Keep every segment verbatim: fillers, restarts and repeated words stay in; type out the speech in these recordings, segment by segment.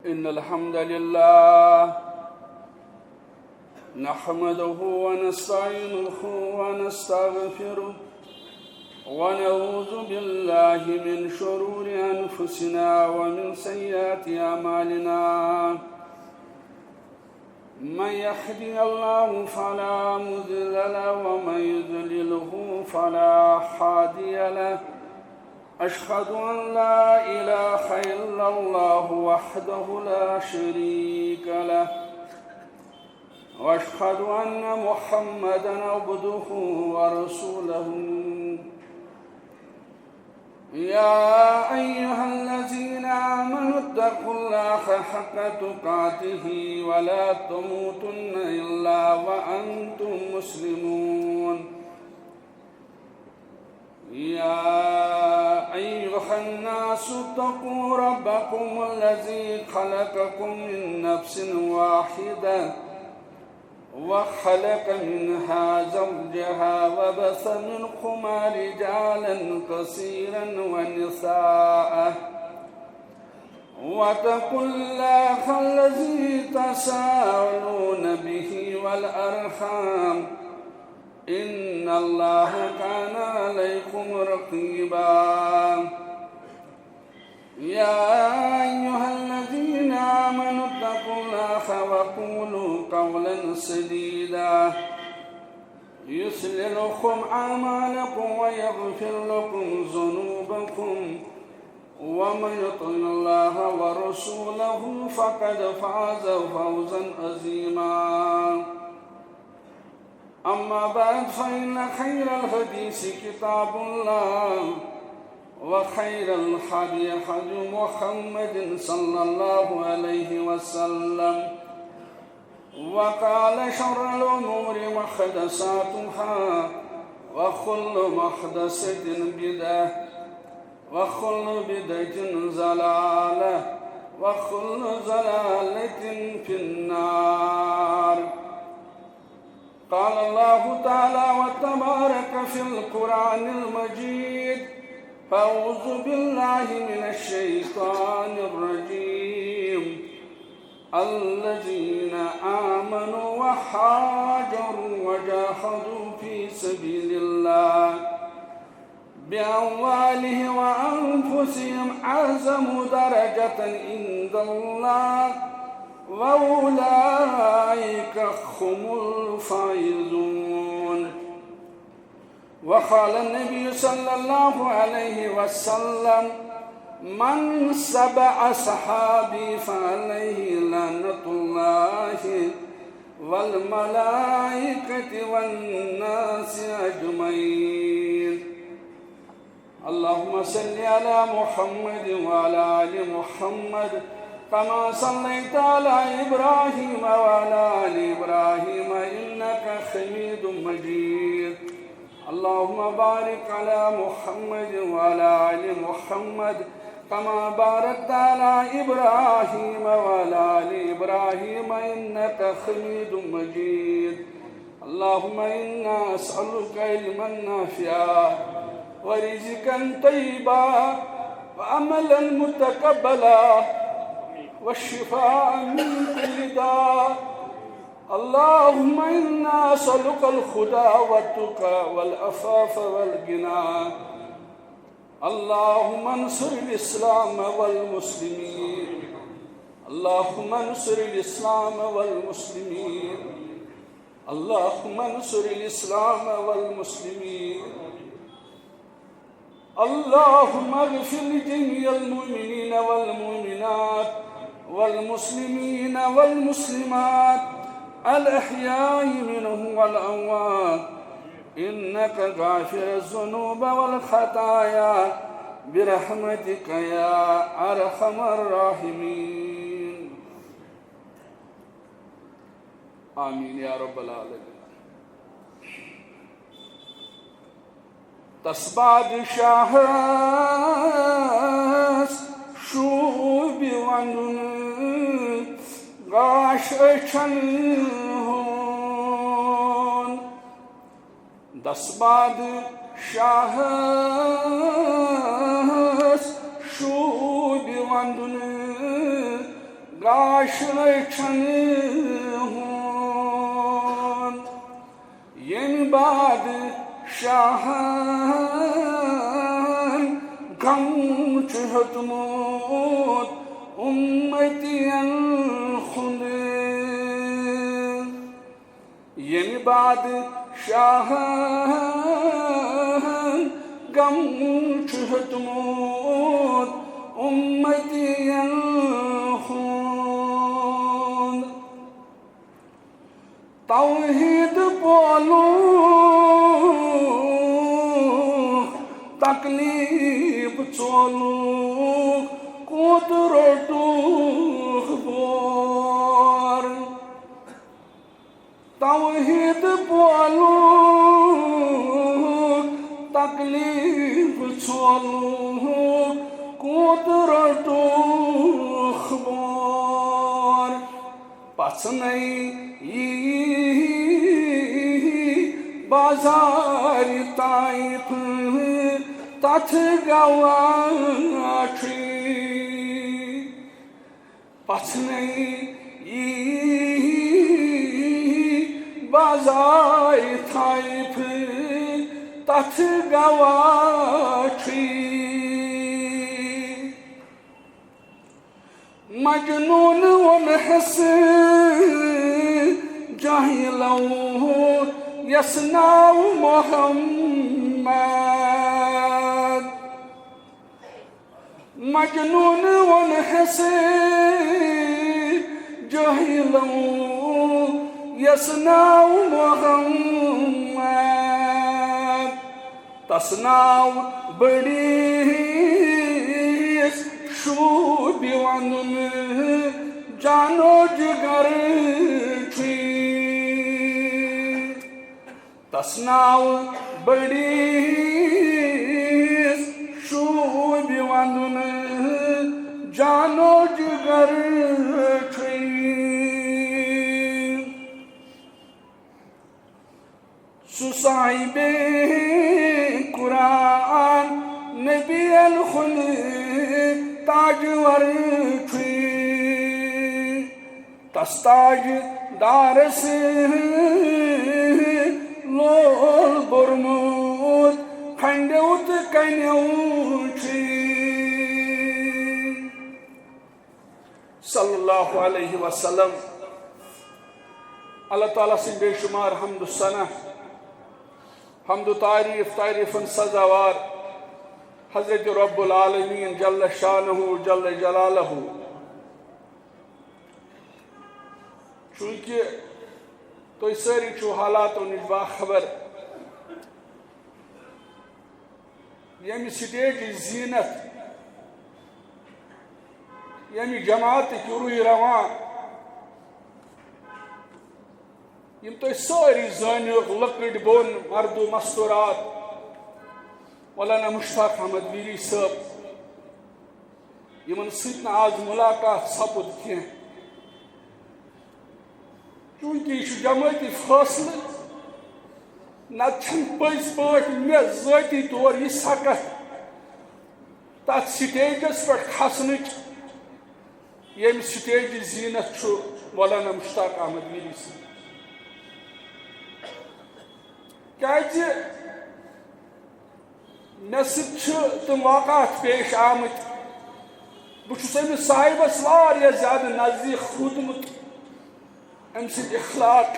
إن الحمد لله نحمده ونستعينه ونستغفره، ونعوذ بالله من شرور أنفسنا ومن سيئات أعمالنا. من يهده الله فلا مضل له، ومن يضلله فلا هادي له. أشهد أن لا إله إلا الله وحده لا شريك له، وأشهد أن محمدا عبده ورسوله. يا أيها الذين آمنوا اتقوا الله حق تقاته ولا تموتن إلا وأنتم مسلمون. يا أيها الناس اتقوا ربكم الذي خلقكم من نفس واحدة وخلق منها زوجها وبث منهما رجالا كثيرا ونساء، واتقوا الله الذي تساءلون به والأرحام، إن الله كان عليكم رقيبا. يا أيها الذين آمنوا اتقوا الله وقولوا قولا سديدا يصلح لكم أعمالكم ويغفر لكم ذنوبكم، ومن يطع الله ورسوله فقد فاز فوزا عظيما. أما بعد، فإن خير الحديث كتاب الله، وخير الهدي هدي محمد صلى الله عليه وسلم، وقال شر الأمور محدثاتها، وكل محدثة بدعة، وكل بدعة ضلالة، وكل ضلالة في النار. قال الله تعالى وتبارك في القرآن المجيد: فأعوذ بالله من الشيطان الرجيم. الذين آمنوا وهاجروا وجاهدوا في سبيل الله بأموالهم وأنفسهم أعظم درجة عند الله وأولئك هم الفائزون. وقال النبي صلى الله عليه وسلم: من سب أصحابي فعليه لعنة الله والملائكة والناس أجمعين. اللهم صل على محمد وعلى آل محمد كما صليت على إبراهيم وعلى آل إبراهيم إنك حميد مجيد. اللهم بارك على محمد وعلى آل محمد كما باركت على إبراهيم وعلى آل إبراهيم إنك حميد مجيد. اللهم إنا نسألك علما نافعا ورزقا طيبا وعملا متقبلا والشفاء من كل داء. اللهم إنا نسألك الهدى والتقى والعفاف والغنى. اللهم انصر الإسلام والمسلمين. اللهم انصر الإسلام والمسلمين. اللهم انصر الإسلام والمسلمين. اللهم اغفر لجميع المؤمنين والمؤمنات والمسلمين والمسلمات الأحياء منهم والأموات، إنك غافر الذنوب والخطايا برحمتك يا أرحم الراحمين. آمين يا رب العالمين. تس بادشاہس شوٗبہِ ونُن گاش أچھن ہُنٛد۔ دس بادشاہس شوٗبہِ ونُن گاش رچھن ہُنٛد۔ ییٚمہِ بادشاہن غم چھُ ہیوٚتمُت اُمتین ہُنٛد۔ ییٚمہِ بادشاہن غم چھُ ہیوٚتمُت اُمتین ہُنٛد۔ توحید پولُکھ، تکلیف ژولُکھ، کوٚت روٚٹُکھ بور؟ توحید پولُکھ، تکلیف ژولُکھ، کوٚت روٚٹُکھ بور؟ پژھنے یی بازار طائف، تتھ گواٹھی۔ پژھنے یی بازار طائف، تتھ گواٹھی۔ مجنون ووٚنہس جاہلو، یس ناو محمد۔ مجنون ووٚنہس جاہلو، یس ناو محمد۔ تس ناو بٔڑِس شوٗبہِ ونُن، جانو جگر چھُے۔ تس ناو بٔڑِس شوٗبہِ ونُن، جانو جگر چھُے۔ سُہ صاحبِ قرآن نبی الخلد تاجور چھُے۔ تس تاجدارس لول بوٚرمُت کھنڈیو تہٕ کنیو چھُے۔ صلی اللہ علیہ وسلم۔ اللہ تعالیٰ سٕنٛدۍ بے شمار حمد و ثنا، حمد و تعریف، تعریفن سزاوار حضرت رب العالمین جل شانہ جل جلالہ۔ چونکہ تُہۍ سٲری چھِو حالاتو نِش باخبر، ییٚمہِ سٹیجٕچ زیٖنت، ییٚمہِ جماعتٕکۍ روٗحی رواں، یِم تُہۍ سٲری زٲنِو، لۄکٕٹۍ بوٚن، مردو مستورات، مولانا مشتاق احمد میری صٲب، یِمن سۭتۍ نہٕ آز مُلاقات سپُد کینٛہہ۔ چونکہ یہِ چھُ جمٲعتی فٲصلہٕ، نتہٕ چھُنہٕ پٔزۍ پٲٹھۍ مےٚ ذٲتی طور یہِ سکت تتھ سٹیجس پٮ۪ٹھ کھسنٕچ، ییٚمہِ سٹیجٕچ زیٖنت چھُ مولانا مشتاق احمد میری صٲب۔ کیازِ مےٚ سۭتۍ چھِ تِم واقعات پیش آمٕتۍ۔ بہٕ چھُس أمِس صاحبَس واریاہ زیادٕ نزدیٖک روٗدمُت۔ أمۍ سٕنٛدۍ اخلاق،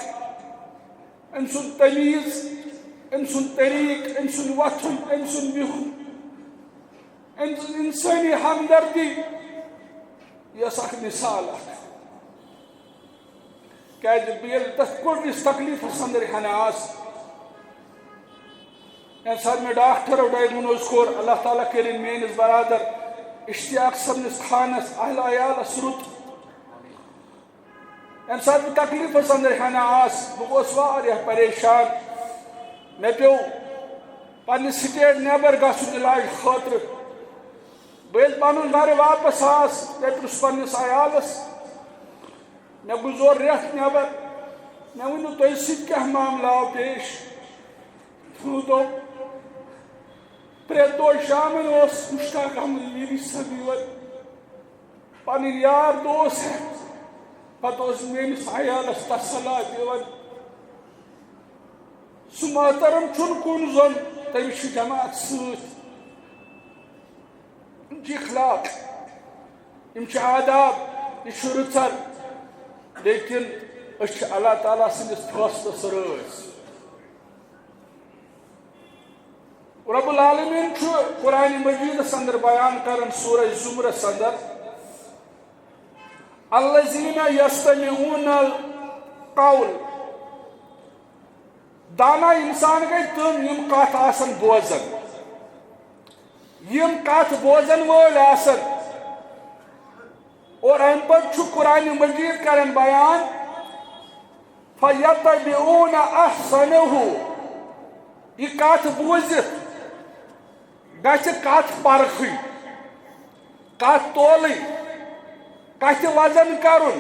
أمۍ سُنٛد تمیٖز، أمۍ سُنٛد طریٖقہٕ، أمۍ سُنٛد وۄتھُن، أمۍ سُنٛد بِہُن، أمۍ سٕنٛز اِنسٲنی ہمدردی، یہِ ٲس اکھ مثال اکھ۔ کیازِ بہٕ ییٚلہِ تَتھ کُٹھِس تکلیٖفَس اندر ہٮ۪نہٕ آس، ییٚمہِ ساتہٕ مےٚ ڈاکٹرو ڈائگنوز کوٚر، اللہ تعالیٰ کٔرِن میٲنِس برادر اشتیاق صٲبنِس خانس، اہل عیالس رُت۔ ییٚمہِ ساتہٕ بہٕ تکلیٖفَس اندر ہٮ۪نہٕ آس، بہٕ گوس واریاہ پریشان۔ مےٚ پیوٚو پننہِ سٹیٹ نٮ۪بر گژھُن علاج خٲطرٕ۔ بہٕ ییٚلہِ پنُن گرٕ واپس آس، مےٚ پرُژھ پننِس عیالس، مےٚ گُزور رٮ۪تھ نٮ۪بر، مےٚ ؤنِو، تۄہہِ سۭتۍ کیٛاہ معاملہٕ آو پیش؟ تِمو دوٚپ، پرٛٮ۪تھ دۄہ شامن اوس مشتاق احمد میٖری صٲب یور۔ پنٕنۍ یار دوس ہٮ۪تھ۔ پتہٕ اوس میٲنِس عیالس تسلا دِوان۔ سُہ محترم چھُنہٕ کُن زوٚن، تٔمِس چھِ جماعت سۭتۍ۔ یِم چھِ اخلاق، یِم چھِ آداب، یہِ چھُ رٕژر، لیکن أسۍ چھِ اللہ تعالیٰ سٕنٛدِس فٲصلس رٲضۍ۔ رب العالمین چھُ قرآن مجیدس اندر بیان کران سورہ زمرس اندر، الذین یستمعون القول، دانا انسان گٔے تِم یِم کتھ آسن بوزان، یِم کتھ بوزن وٲلۍ آسن۔ اور امہِ پتہٕ چھُ قرآن مجید کران بیان، فیتبعون احسنہ، یہِ کتھ بوٗزِتھ گژھِ کتھ پرخٕنۍ، کتھ تولٕنۍ، کتھِ وزن کرُن۔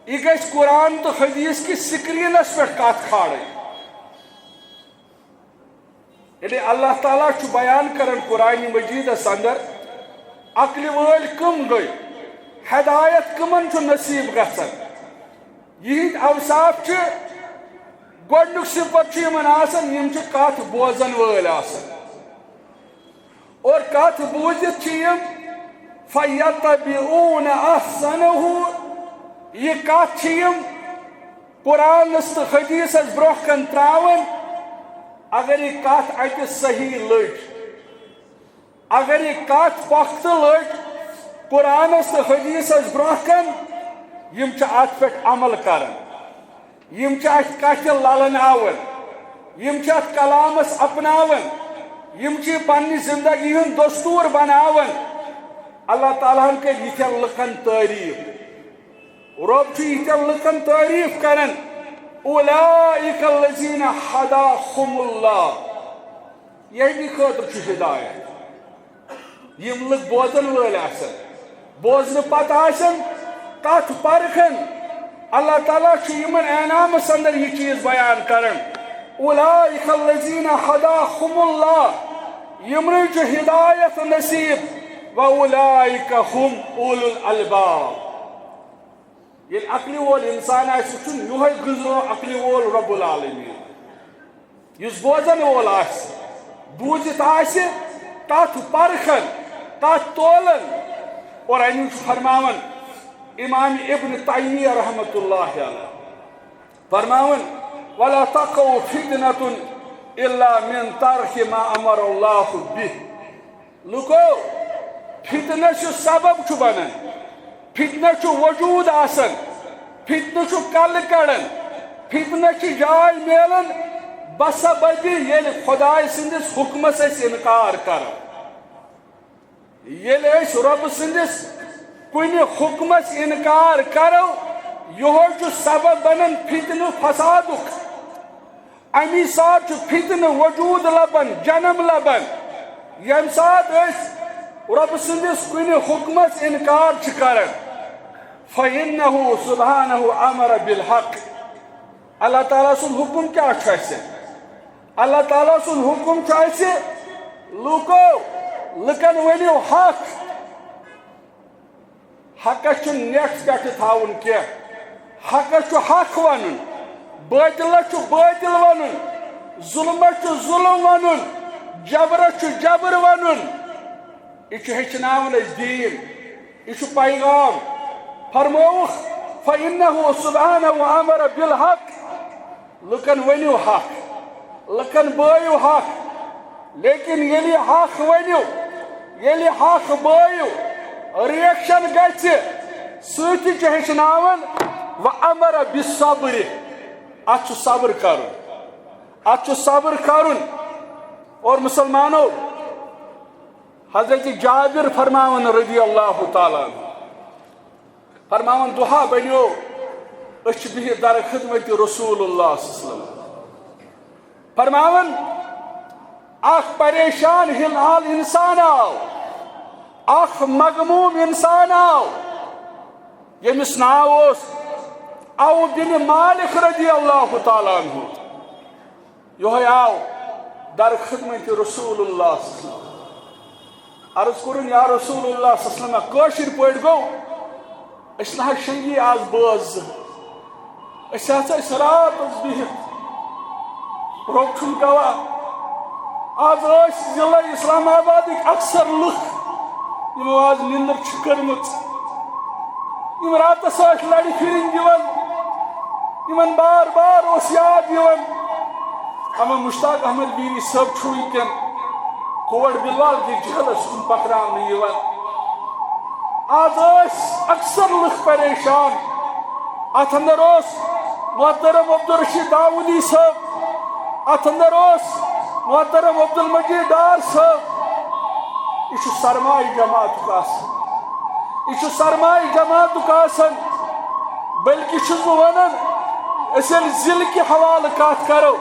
یہِ گژھِ قرآن تہٕ حدیث کِس سکرینس پٮ۪ٹھ کتھ کھالٕنۍ۔ یعنی اللہ تعالیٰ چھُ بیان کران قرآن مجیدس اندر، عقلہِ وٲلۍ کم گٔے، ہدایت کمن چھُ نصیب گژھان۔ یِہنٛدۍ اوصاف چھِ، گۄڈنیُک صفت چھُ یِمن آسان، یِم چھِ کتھ بوزن وٲلۍ آسان۔ اور کتھ بوٗزِتھ چھِ یِم، فیتبعون احسنہ، یہِ کتھ چھِ یِم قرآنس تہٕ حدیثس برونٛہہ کن تراوان۔ اگر یہِ کتھ اتہِ صحیح لٔج، اگر یہِ کتھ پۄختہٕ لٔج قرآنس تہٕ حدیثس برونٛہہ کن، یِم چھِ اتھ پٮ۪ٹھ عمل کران، یِم چھِ اتھ کتھِ للناوان، یِم چھِ اتھ کلامس اپناوان، یِم چھِ یہِ پننہِ زندگی ہُنٛد دستور بناوان۔ اللہ تعالیٰ ہن کٔرۍ یِتھٮ۪ن لُکن تعریف۔ رب چھُ یِتھٮ۪ن لُکن تعریف کران، اولئک الذین ہداہم اللہ، یِہنٛدِ خٲطرٕ چھُ ہدایت۔ یِم لُکھ بوزن وٲلۍ آسن، بوزنہٕ پتہٕ آسن کتھ پرکھن، اللہ تعالیٰ چھُ یِمن انعامس اندر یہِ چیٖز بیان کران، اولئک الذین ہداہم اللہ، یِمنٕے چھُ ہدایت نصیب، و اولئک ہم اولو الالباب۔ ییٚلہِ عقلہِ وول انسان آسہِ، سُہ چھُنہٕ یِہوٚے گٔنٛزراو عقلہِ وول رب العالمین۔ یُس بوزن وول آسہِ، بوٗزِتھ آسہِ، تتھ پرکھن، تتھ تولن۔ اور اَمیُک چھُ فرماوان امام ابن تیمیہ رحمتہ اللہ علیہ، فرماوان، ولا تقع فتنة الا من ترک ما امر اللہ بہ۔ لوٗکو، فتنہٕ چھُ سبب چھُ بنان، فتنہٕ چھُ وجود آسان، فتنہٕ چھُ کلہٕ کڑان، فتنہٕ چھِ جاے میلان بسببِ ییٚلہِ خدایہِ سٕنٛدِس حُکمس أسۍ انکار کرو۔ ییٚلہِ أسۍ رۄبہٕ سٕنٛدِس کُنہِ حُکمس انکار کرو، یِہوٚے چھُ سبب بنان فتنہٕ فسادُک۔ اَمی ساتہٕ چھُ فتنہٕ وجود لبان، جنم لبان، ییٚمہِ ساتہٕ أسۍ رۄبہٕ سٕنٛدِس کُنہِ حُکمس انکار چھِ کران۔ فإنه سبحانه أمر بالحق۔ اللہ تعالیٰ سُنٛد حُکم کیٛاہ چھُ اَسہِ؟ اللہ تعالیٰ سُنٛد حُکم چھُ اَسہِ، لوٗکو، لُکن ؤنِو حق۔ حقس چھُنہٕ نیٹھ پٮ۪ٹھٕ تھاوُن کینٛہہ۔ حقس چھُ حق ونُن، باطلس چھُ باطل ونُن، ظلمس چھُ ظلم ونُن، جبرس چھُ جبر ونُن۔ یہِ چھُ ہیٚچھناوان اَسہِ دیٖن، یہِ چھُ پیغام۔ فرمووُکھ، فإنه سبحانه أمر بالحق۔ لُکن ؤنِو حق، لُکن بٲیِو حق، لیکن ییٚلہِ حق ؤنِو، ییٚلہِ حق بٲیِو، reaction گژھِ، سۭتۍ چھُ ہیٚچھناوان، وَأَمَرَ بِالصَّبْرِ، اَتھ چھُ صبر کرُن، اَتھ چھُ صبر کرُن۔ اور مسلمانو، حضرت جابر فرماوان رضی اللہ تعالیٰ عنہ، فرماوان، دۄہا بنیو، أسۍ چھِ بِہِتھ در خدمت رسول اللہ صلی اللہ علیہ وسلم۔ فرماوان، اکھ پریشان حال انسان آو، اکھ مغموم انسان آو، ییٚمِس ناو اوس عوف بن مالک رضی اللہ تعالیٰ عنہ۔ یِہوٚے آو در خدمت رسول اللہ صلی اللہ علیہ وسلم۔ عرض کوٚرُن، یا رسول اللہ صلی اللہ علیہ وسلم، کٲشِر پٲٹھۍ گوٚو، أسۍ نہ حظ شۄنٛگی آز بٲژ زٕ۔ أسۍ ہسا ٲسۍ راتس بِہِتھ روٚٹ چھُنہٕ پٮ۪وان۔ آز ٲسۍ ضلع اسلام آبادٕکۍ اکثر لُکھ، یِمو آز نِندٕر چھِ کٔرمٕژ، یِم راتس ٲسۍ لڑِ پھِرِنۍ دِوان، یِمن بار بار اوس یاد یِوان، اما مشتاق احمد بیری صٲب چھُ وٕنکٮ۪ن کوٹ بلوال کِس جیلس کُن پکراونہٕ یِوان۔ آز ٲسۍ اکثر لُکھ پریشان۔ اتھ اندر اوس محترم عبدالرشید داوودی صٲب، اتھ اندر اوس محترم عبدالمجید ڈار صٲب۔ یہِ چھُ سرمایہ جماعتُک آسان، یہِ چھُ سرمایہ جماعتُک آسان۔ بلکہِ چھُس بہٕ ونان، أسۍ ییٚلہِ ضلعہٕ کہِ حوالہٕ کتھ کرو،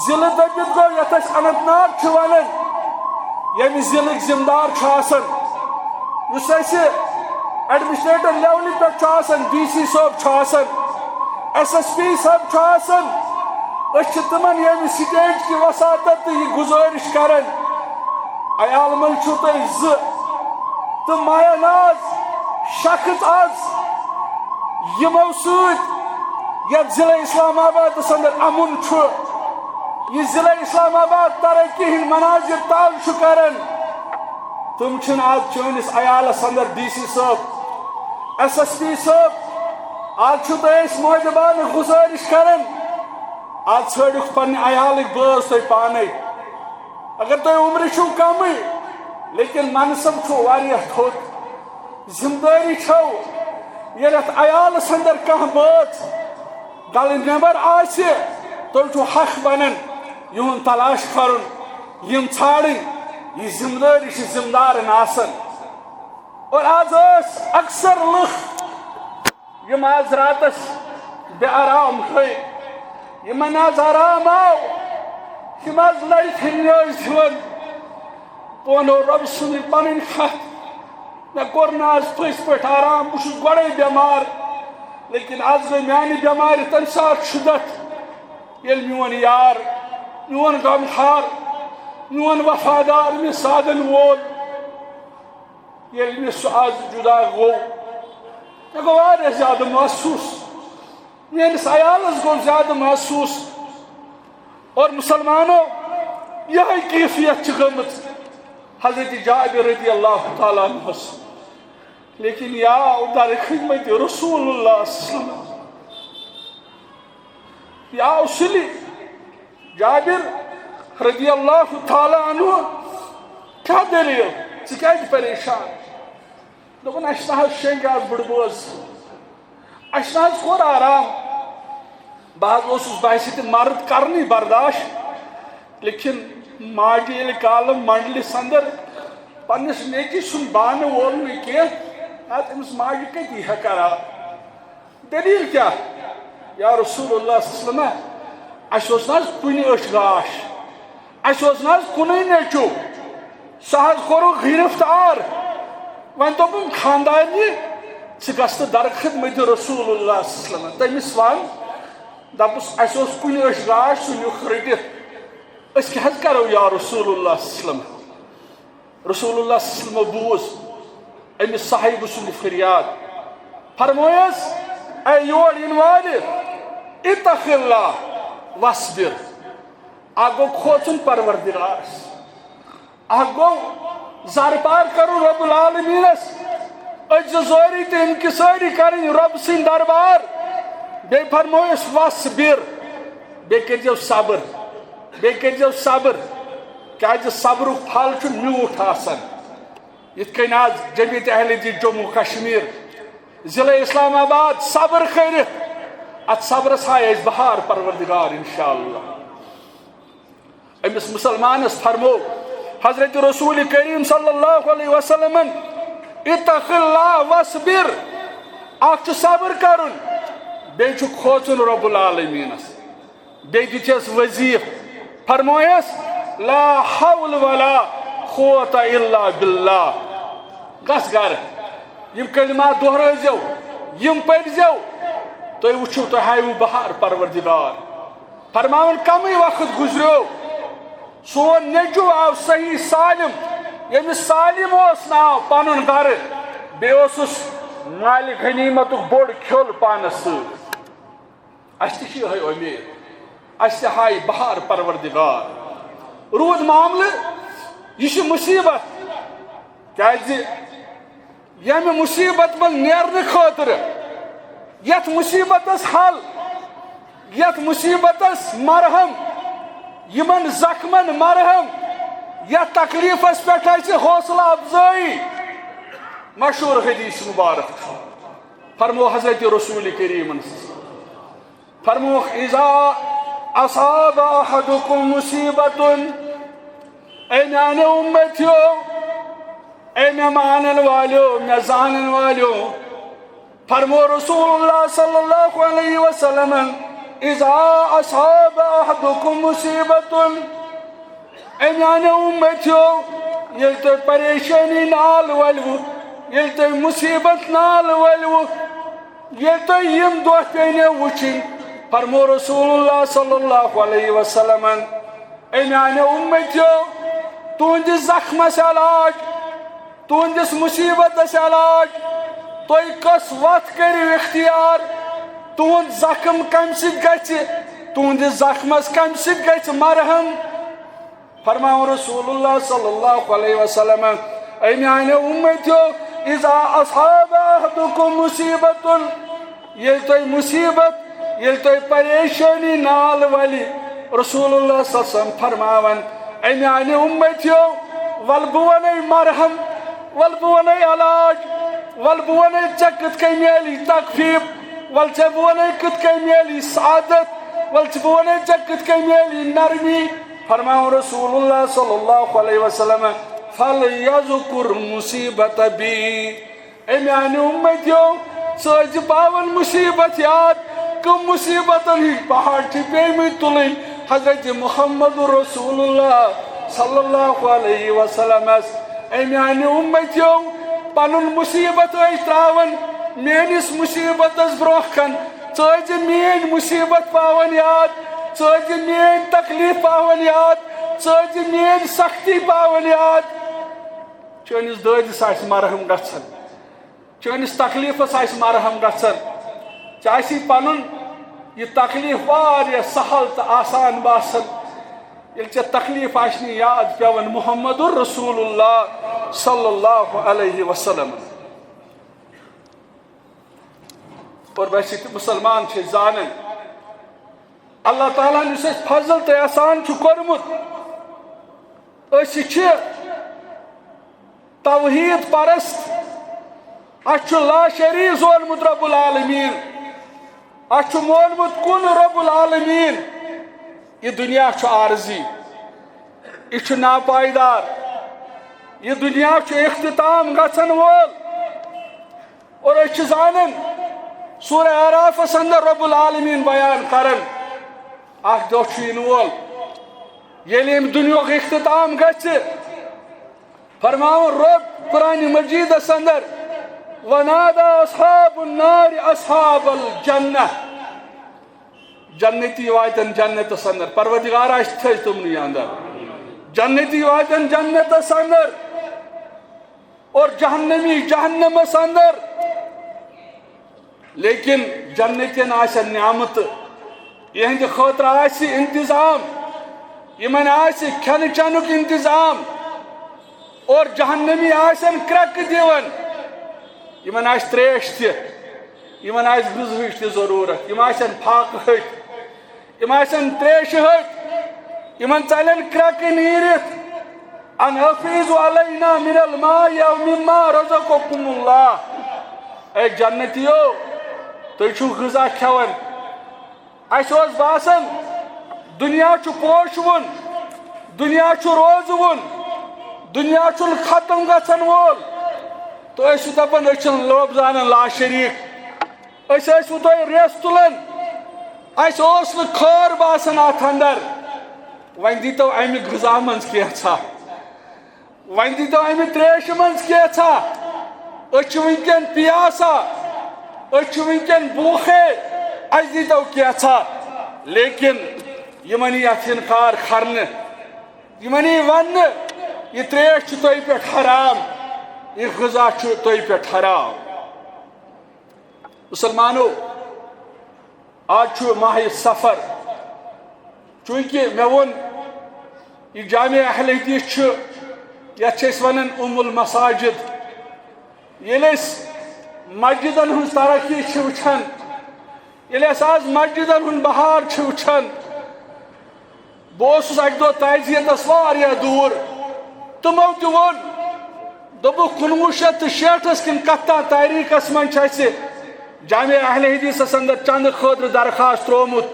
ضلعہٕ دٔپِتھ گوٚو یتھ أسۍ اننت ناگ چھِ ونان، ییٚمہِ ضلعٕکۍ ذمہٕ دار چھِ آسان، یُس اَسہِ ایڈمنسٹریٹر لیولہِ پٮ۪ٹھ چھُ آسان، ڈی سی صٲب چھُ آسان، ایس ایس پی صٲب چھُ آسان، أسۍ چھِ تِمن ییٚمہِ سٹیج کہِ وساطت تہٕ یہِ گُزٲرِش کران، عیال منٛز چھِو تُہۍ زٕ تہٕ مایا ناز شخص آز یِمو سۭتۍ یتھ ضلع اسلام آبادس اندر امُن چھُ، یہِ ضلع اسلام آباد ترقی ہٕنٛدۍ مناظر تاو چھُ کران، تِم چھِنہٕ آز چٲنِس عیالس اندر۔ ڈی سی صٲب، ایس ایس پی صٲب، آز چھُ تۄہہِ أسۍ مودبانہٕ گُزٲرِش کران، آز ژھٲنٛڈِو پننہِ عیالٕکۍ بٲژ تُہۍ پانے۔ اگر تۄہہِ عمرِ چھُو کمٕے، لیکن منصب چھُو واریاہ تھوٚد، ذمہٕ دٲری چھو، ییٚلہِ اتھ عیالس اندر کانٛہہ بٲژ گلہٕ نٮ۪بر آسہِ، تُہۍ چھِو حق بنان یِہُنٛد تلاش کرُن، یِم ژھانڈٕنۍ۔ یہِ ذمہٕ دٲری چھِ ذمہٕ دارن آسان۔ اور آز ٲسۍ اکثر لُکھ یِم آز راتس بے آرام گٔے، یِمن آز آرام آو، یِم آز لڑِ پھِرِ ٲسۍ دِوان۔ بہٕ ونو رۄبہٕ سُنٛدٕے پنٕنۍ کتھ، مےٚ کوٚر نہٕ آز پٔزۍ پٲٹھۍ آرام، بہٕ چھُس گۄڈے بٮ۪مار، لیکن آز گٔے میانہِ بٮ۪مارِ تمہِ ساتہٕ شدت، ییٚلہِ میون یار، میون غمخار، میون وفادار، مےٚ سادن وول، ییٚلہِ مےٚ سُہ آز جُدا گوٚو، مےٚ گوٚو واریاہ زیادٕ محسوٗس، میٲنِس عیالس گوٚو زیادٕ محسوٗس۔ اور مسلمانو، یِہے کیفیت چھِ گٔمٕژ حضرت جابر رضی اللہ تعالیٰ عنہس۔ لیکن یا در خدمت رسول اللہ صلی اللہ علیہ وسلم، یا اصلی جابر رضی اللہ تعالیٰ عنہ، کیٛاہ دٔلیٖل؟ ژٕ کیٛازِ پریشان؟ دوٚپُن، اَسہِ نہ حظ شیٚنگۍ آز بٕڈٕ بٲژ، اَسہِ نہ حظ کوٚر آرام۔ بہٕ حظ اوسُس، بہٕ آسہِ تہِ مرد کرنٕے برداش، لیکن ماجہِ ییٚلہِ کالہٕ منڈلِس اندر پننِس نیٚچی سُنٛد بانہٕ وول نہٕ کینٛہہ، نتہٕ أمِس ماجہِ کتی ہٮ۪کہٕ ہا؟ دٔلیٖل کیٛاہ؟ یا رسول اللہ صلی اللہ علیہ وسلم، اَسہِ اوس نہ حظ کُنہِ أچھ گاش؟ اَسہِ اوس نہ حظ کُنُے نیٚچوٗ؟ سُہ حظ کوٚرُکھ گِرفتار۔ وۄنۍ دوٚپُن خاندارنہِ، ژٕ گژھ تہٕ در خدمت رسول اللہ صلی اللہ علیہ وسلم، تٔمِس وَن، دَپُس، اَسہِ اوس کُنہِ أچھ گاش، سُہ نیُکھ رٔٹِتھ، أسۍ کیٛاہ حظ کَرو یا رسول اللہ صلی اللہ علیہ وسلم؟ رسول اللہ صلی اللہ علیہ وسلمو بوٗز أمِس صاحبہٕ سُنٛد فریاد۔ فرمویس، اے یور یِنہٕ والہِ، اتق اللہ واصبر۔ اکھ گوٚو کھوژُن پروردگارس، اکھ گوٚو زارپار کرُن رب العالمینس، عجزوری تہٕ انکسٲری کرٕنۍ رب سٕنٛدۍ دربار۔ بیٚیہِ فرمویس، واصبر، بیٚیہِ کٔرۍزیو صبر۔ بیٚیہِ کٔرۍزیو صبر، کیٛازِ صبرُک پھل چھُ میوٗٹھ آسان۔ یِتھ کٔنۍ آز جمعیت اہل حدیث جموں کشمیر، ضلع اسلام آباد صبر کٔرِتھ، اتھ صبرس ہایہِ اَسہِ بہار پروردگار انشاءاللہ۔ أمِس مسلمانس فرموو حضرت رسول کریم صلی اللہ علیہ وسلمن، اتق اللہ واصبر، اکھ چھُ صبر کرُن، بیٚیہِ چھُ کھوژُن رب العالمینس۔ بیٚیہِ دِژیس وظیٖفہٕ، فرمویس، لا حول ولا قوة الا باللہ۔ گژھ گرٕ، یِم کلمات دۄہرٲوزیو، یِم پٔرزیو، تُہۍ وٕچھِو، تۄہہِ ہایوٕ بہار پروردگار۔ فرماوان، کمٕے وقت گُزریو، سون نیٚچوٗ آو صحیح سالم، ییٚمِس سالم اوس ناو پنُن گرٕ، بیٚیہِ اوسُس مالِ غنیمتُک بوٚڑ کھیوٚل پانس سۭتۍ۔ اَسہِ تہِ چھِ یِہوٚے اُمید، اَسہِ تہِ ہایہِ بہار پروردگار۔ روٗد معاملہٕ، یہِ چھِ مُصیبت، کیٛازِ ییٚمہِ مُصیبت منٛز نیرنہٕ خٲطرٕ، یَتھ مُصیبتس حل، یَتھ مُصیبتس مرہم، یِمن زخمن مرہم، یَتھ تکلیفس پٮ۪ٹھ اَسہِ حوصلہٕ افزٲیی، مشہوٗر حدیث مبارک چھُ۔ فرمو حضرت رسول کریمن، فرمووُکھ، "اذا اصاب احدکم مصیبتن"، اے میانیو امتیو، اے مےٚ مانن والیو، مےٚ زانن والیو، فرمو رسول اللہ صلی اللہ علیہ وسلمن، "اذا اصاب احدکم مصیبتن"، اے میانیو امتیو، ییٚلہِ تۄہہِ پریشٲنی نال ولوٕ، ییٚلہِ تۄہہِ مصیبت نال ولوٕ، ییٚلہِ تۄہہِ یِم دۄہ پیٚنو وٕچھِنۍ، فرمو رسول اللہ صلی اللہ علیہ وسلمن، اے میانیو امتیو، تُہنٛدِس زخمس علاج، تُہنٛدِس مصیبتس علاج، تُہۍ کۄس وتھ کٔرِو اختیار، تُہنٛد زخم کمہِ سۭتۍ گژھِ، تُہنٛدِس زخمس کمہِ سۭتۍ گژھِ مرہم؟ فرماوُن رسول اللہ صلی اللہ علیہ وسلم، اے میانیو امتیو، اذا اصاب احدکم مصیبتن، ییٚلہِ تۄہہِ مصیبت، ییٚلہِ تۄہہِ پریشٲنی نال ولہِ، رسول اللہ صلی اللہ علیہ وسلم فرماوان، اے میانہِ امتیو، ول بہٕ ونے مرہم، ول بہٕ ونے علاج، ول بہٕ ونے ژےٚ کِتھ کٔنۍ میلی تخفیف، ول ژےٚ بہٕ ونے کِتھ کٔنۍ میلی سعادت، ول ژےٚ بہٕ ونے ژےٚ کِتھ کٔنۍ میلی نرمی۔ فرماوُن رسول اللہ صلی اللہ علیہ وسلم، فلیذکر مصیبت بی، اے میانہِ امتیو، ژٕ ٲسۍ زِ پاوان مصیبت یاد، کم مصیبتن ہٕنٛدۍ پہاڑ چھِ پیٚمٕتۍ تُلٕنۍ حضرت محمد رسول اللہ صلی اللہ علیہ وسلمس۔ اے میانہِ امتیو، پنُن مصیبت ٲسۍ تراوان میٲنِس مصیبتس برونٛہہ کن، ژٕ ٲسۍ زِ میٲنۍ مصیبت پاوان یاد، ژٕ ٲسۍ زِ میٲنۍ تکلیف پاوان یاد، ژٕ ٲسۍ زِ میٲنۍ سختی پاوان یاد۔ چٲنِس دٲدِس آسہِ مرہم گژھان، چٲنِس تکلیفس آسہِ مرہم گژھان، ژےٚ آسی پنُن یہِ تکلیف واریاہ سہل تہٕ آسان باسان، ییٚلہِ ژےٚ تکلیف آسہِ نہٕ یاد پٮ۪وان محمد رسول اللہ صلی اللہ علیہ وسلم۔ اور ویسے تہِ مسلمان چھِ زانان، اللہ تعالیٰ ہن یُس اَسہِ فضل تہٕ احسان چھُ کوٚرمُت، أسۍ چھِ توحید پرست، اَسہِ چھُ لاشریٖک زونمُت رب العالمین، اَسہِ چھُ مونمُت کُن رب العالمین۔ یہِ دُنیا چھُ عارضی، یہِ چھُ ناپائیدار، یہِ دُنیا چھُ اختتام گژھن وول۔ اور أسۍ چھِ زانان، سورہ اعرافس اندر رب العالمین بیان کران، اکھ دۄہ چھُ یِنہٕ وول، ییٚلہِ ییٚمہِ دُنیاہُک اختتام گژھِ۔ فرماوان رب قرآن مجیدس اندر، "ونادى اصحاب النار اصحاب الجنة"، جنتی واتن جنتس اندر، پروردگار آسہِ تھٲوِتھ تِمنٕے اندر، جنتی واتن جنتس اندر۔ اور جہنمی جہنمس اندر۔ لیکن جنتین آسن نعمتہٕ، یہندِ خٲطرٕ آسہِ انتظام، یمن آسہِ کھٮ۪نہٕ چٮ۪نُک انتظام۔ اور جہنمی آسن کرٛٮ۪کہٕ دِوان، یمن آسہِ تریش تہِ، یمن آسہِ غذہٕچ تہِ ضروٗرت، یِم آسن فاقہٕ ہٕتۍ۔ یِم آسن تریشہِ ہٕتۍ، یِمن ژلن کرٛٮ۪کہٕ نیٖرِتھ، "ان افیض علینا من الماء او مما رزقکم اللہ"۔ اے جنتیو، تُہۍ چھِو غذا کھٮ۪وان، اَسہِ اوس باسان دُنیا چھُ پوشوُن، دُنیا چھُ روزوُن، دُنیا چھُنہٕ ختم گژھن وول، تہٕ أسۍ چھِ دپان أسۍ چھِنہٕ لوبزانن لاشریٖک۔ أسۍ ٲسوٕ تۄہہِ ریس تُلان، اَسہِ اوس نہٕ خٲر باسان اَتھ اندر۔ وۄنۍ دیٖتو اَمہِ غذا منٛز کینٛژھا، وۄنۍ دیٖتو اَمہِ تریشہِ منٛز کینٛژھا۔ أسۍ چھِ وٕنکٮ۪ن پیاسا، أسۍ چھِ وٕنکٮ۪ن بوٗکھے، اَسہِ دیٖتو کینٛژھا۔ لیکن یِمن یی اَتھ اِنکار کرنہٕ۔ یِمن یی وننہٕ، یہِ ترٛیش چھِ تۄہہِ پٮ۪ٹھ حرام، یہِ غذا چھُ تۄہہِ پٮ۪ٹھ حرام۔ مسلمانو، آز چھُ ماہِ صفر۔ چوٗنٛکہِ مےٚ ووٚن، یہِ جامع اہل حدیث چھُ، یَتھ چھِ أسۍ وَنان ام المساجد۔ ییٚلہِ أسۍ مسجدن ہٕنٛز ترقی چھِ وٕچھان، ییٚلہِ أسۍ آز مسجدن ہُنٛد بہار چھِ وٕچھان، بہٕ اوسُس اَکہِ دۄہ تعزیتس واریاہ دوٗر۔ تِمو تہِ ووٚن، دوٚپُکھ، کُنوُہ شیٚتھ تہٕ شیٹھس کِنہٕ کتھ تام تاریخس منٛز چھُ اَسہِ جامع اہل حدیثس اندر چندٕ خٲطرٕ درخواست ترٛوومُت۔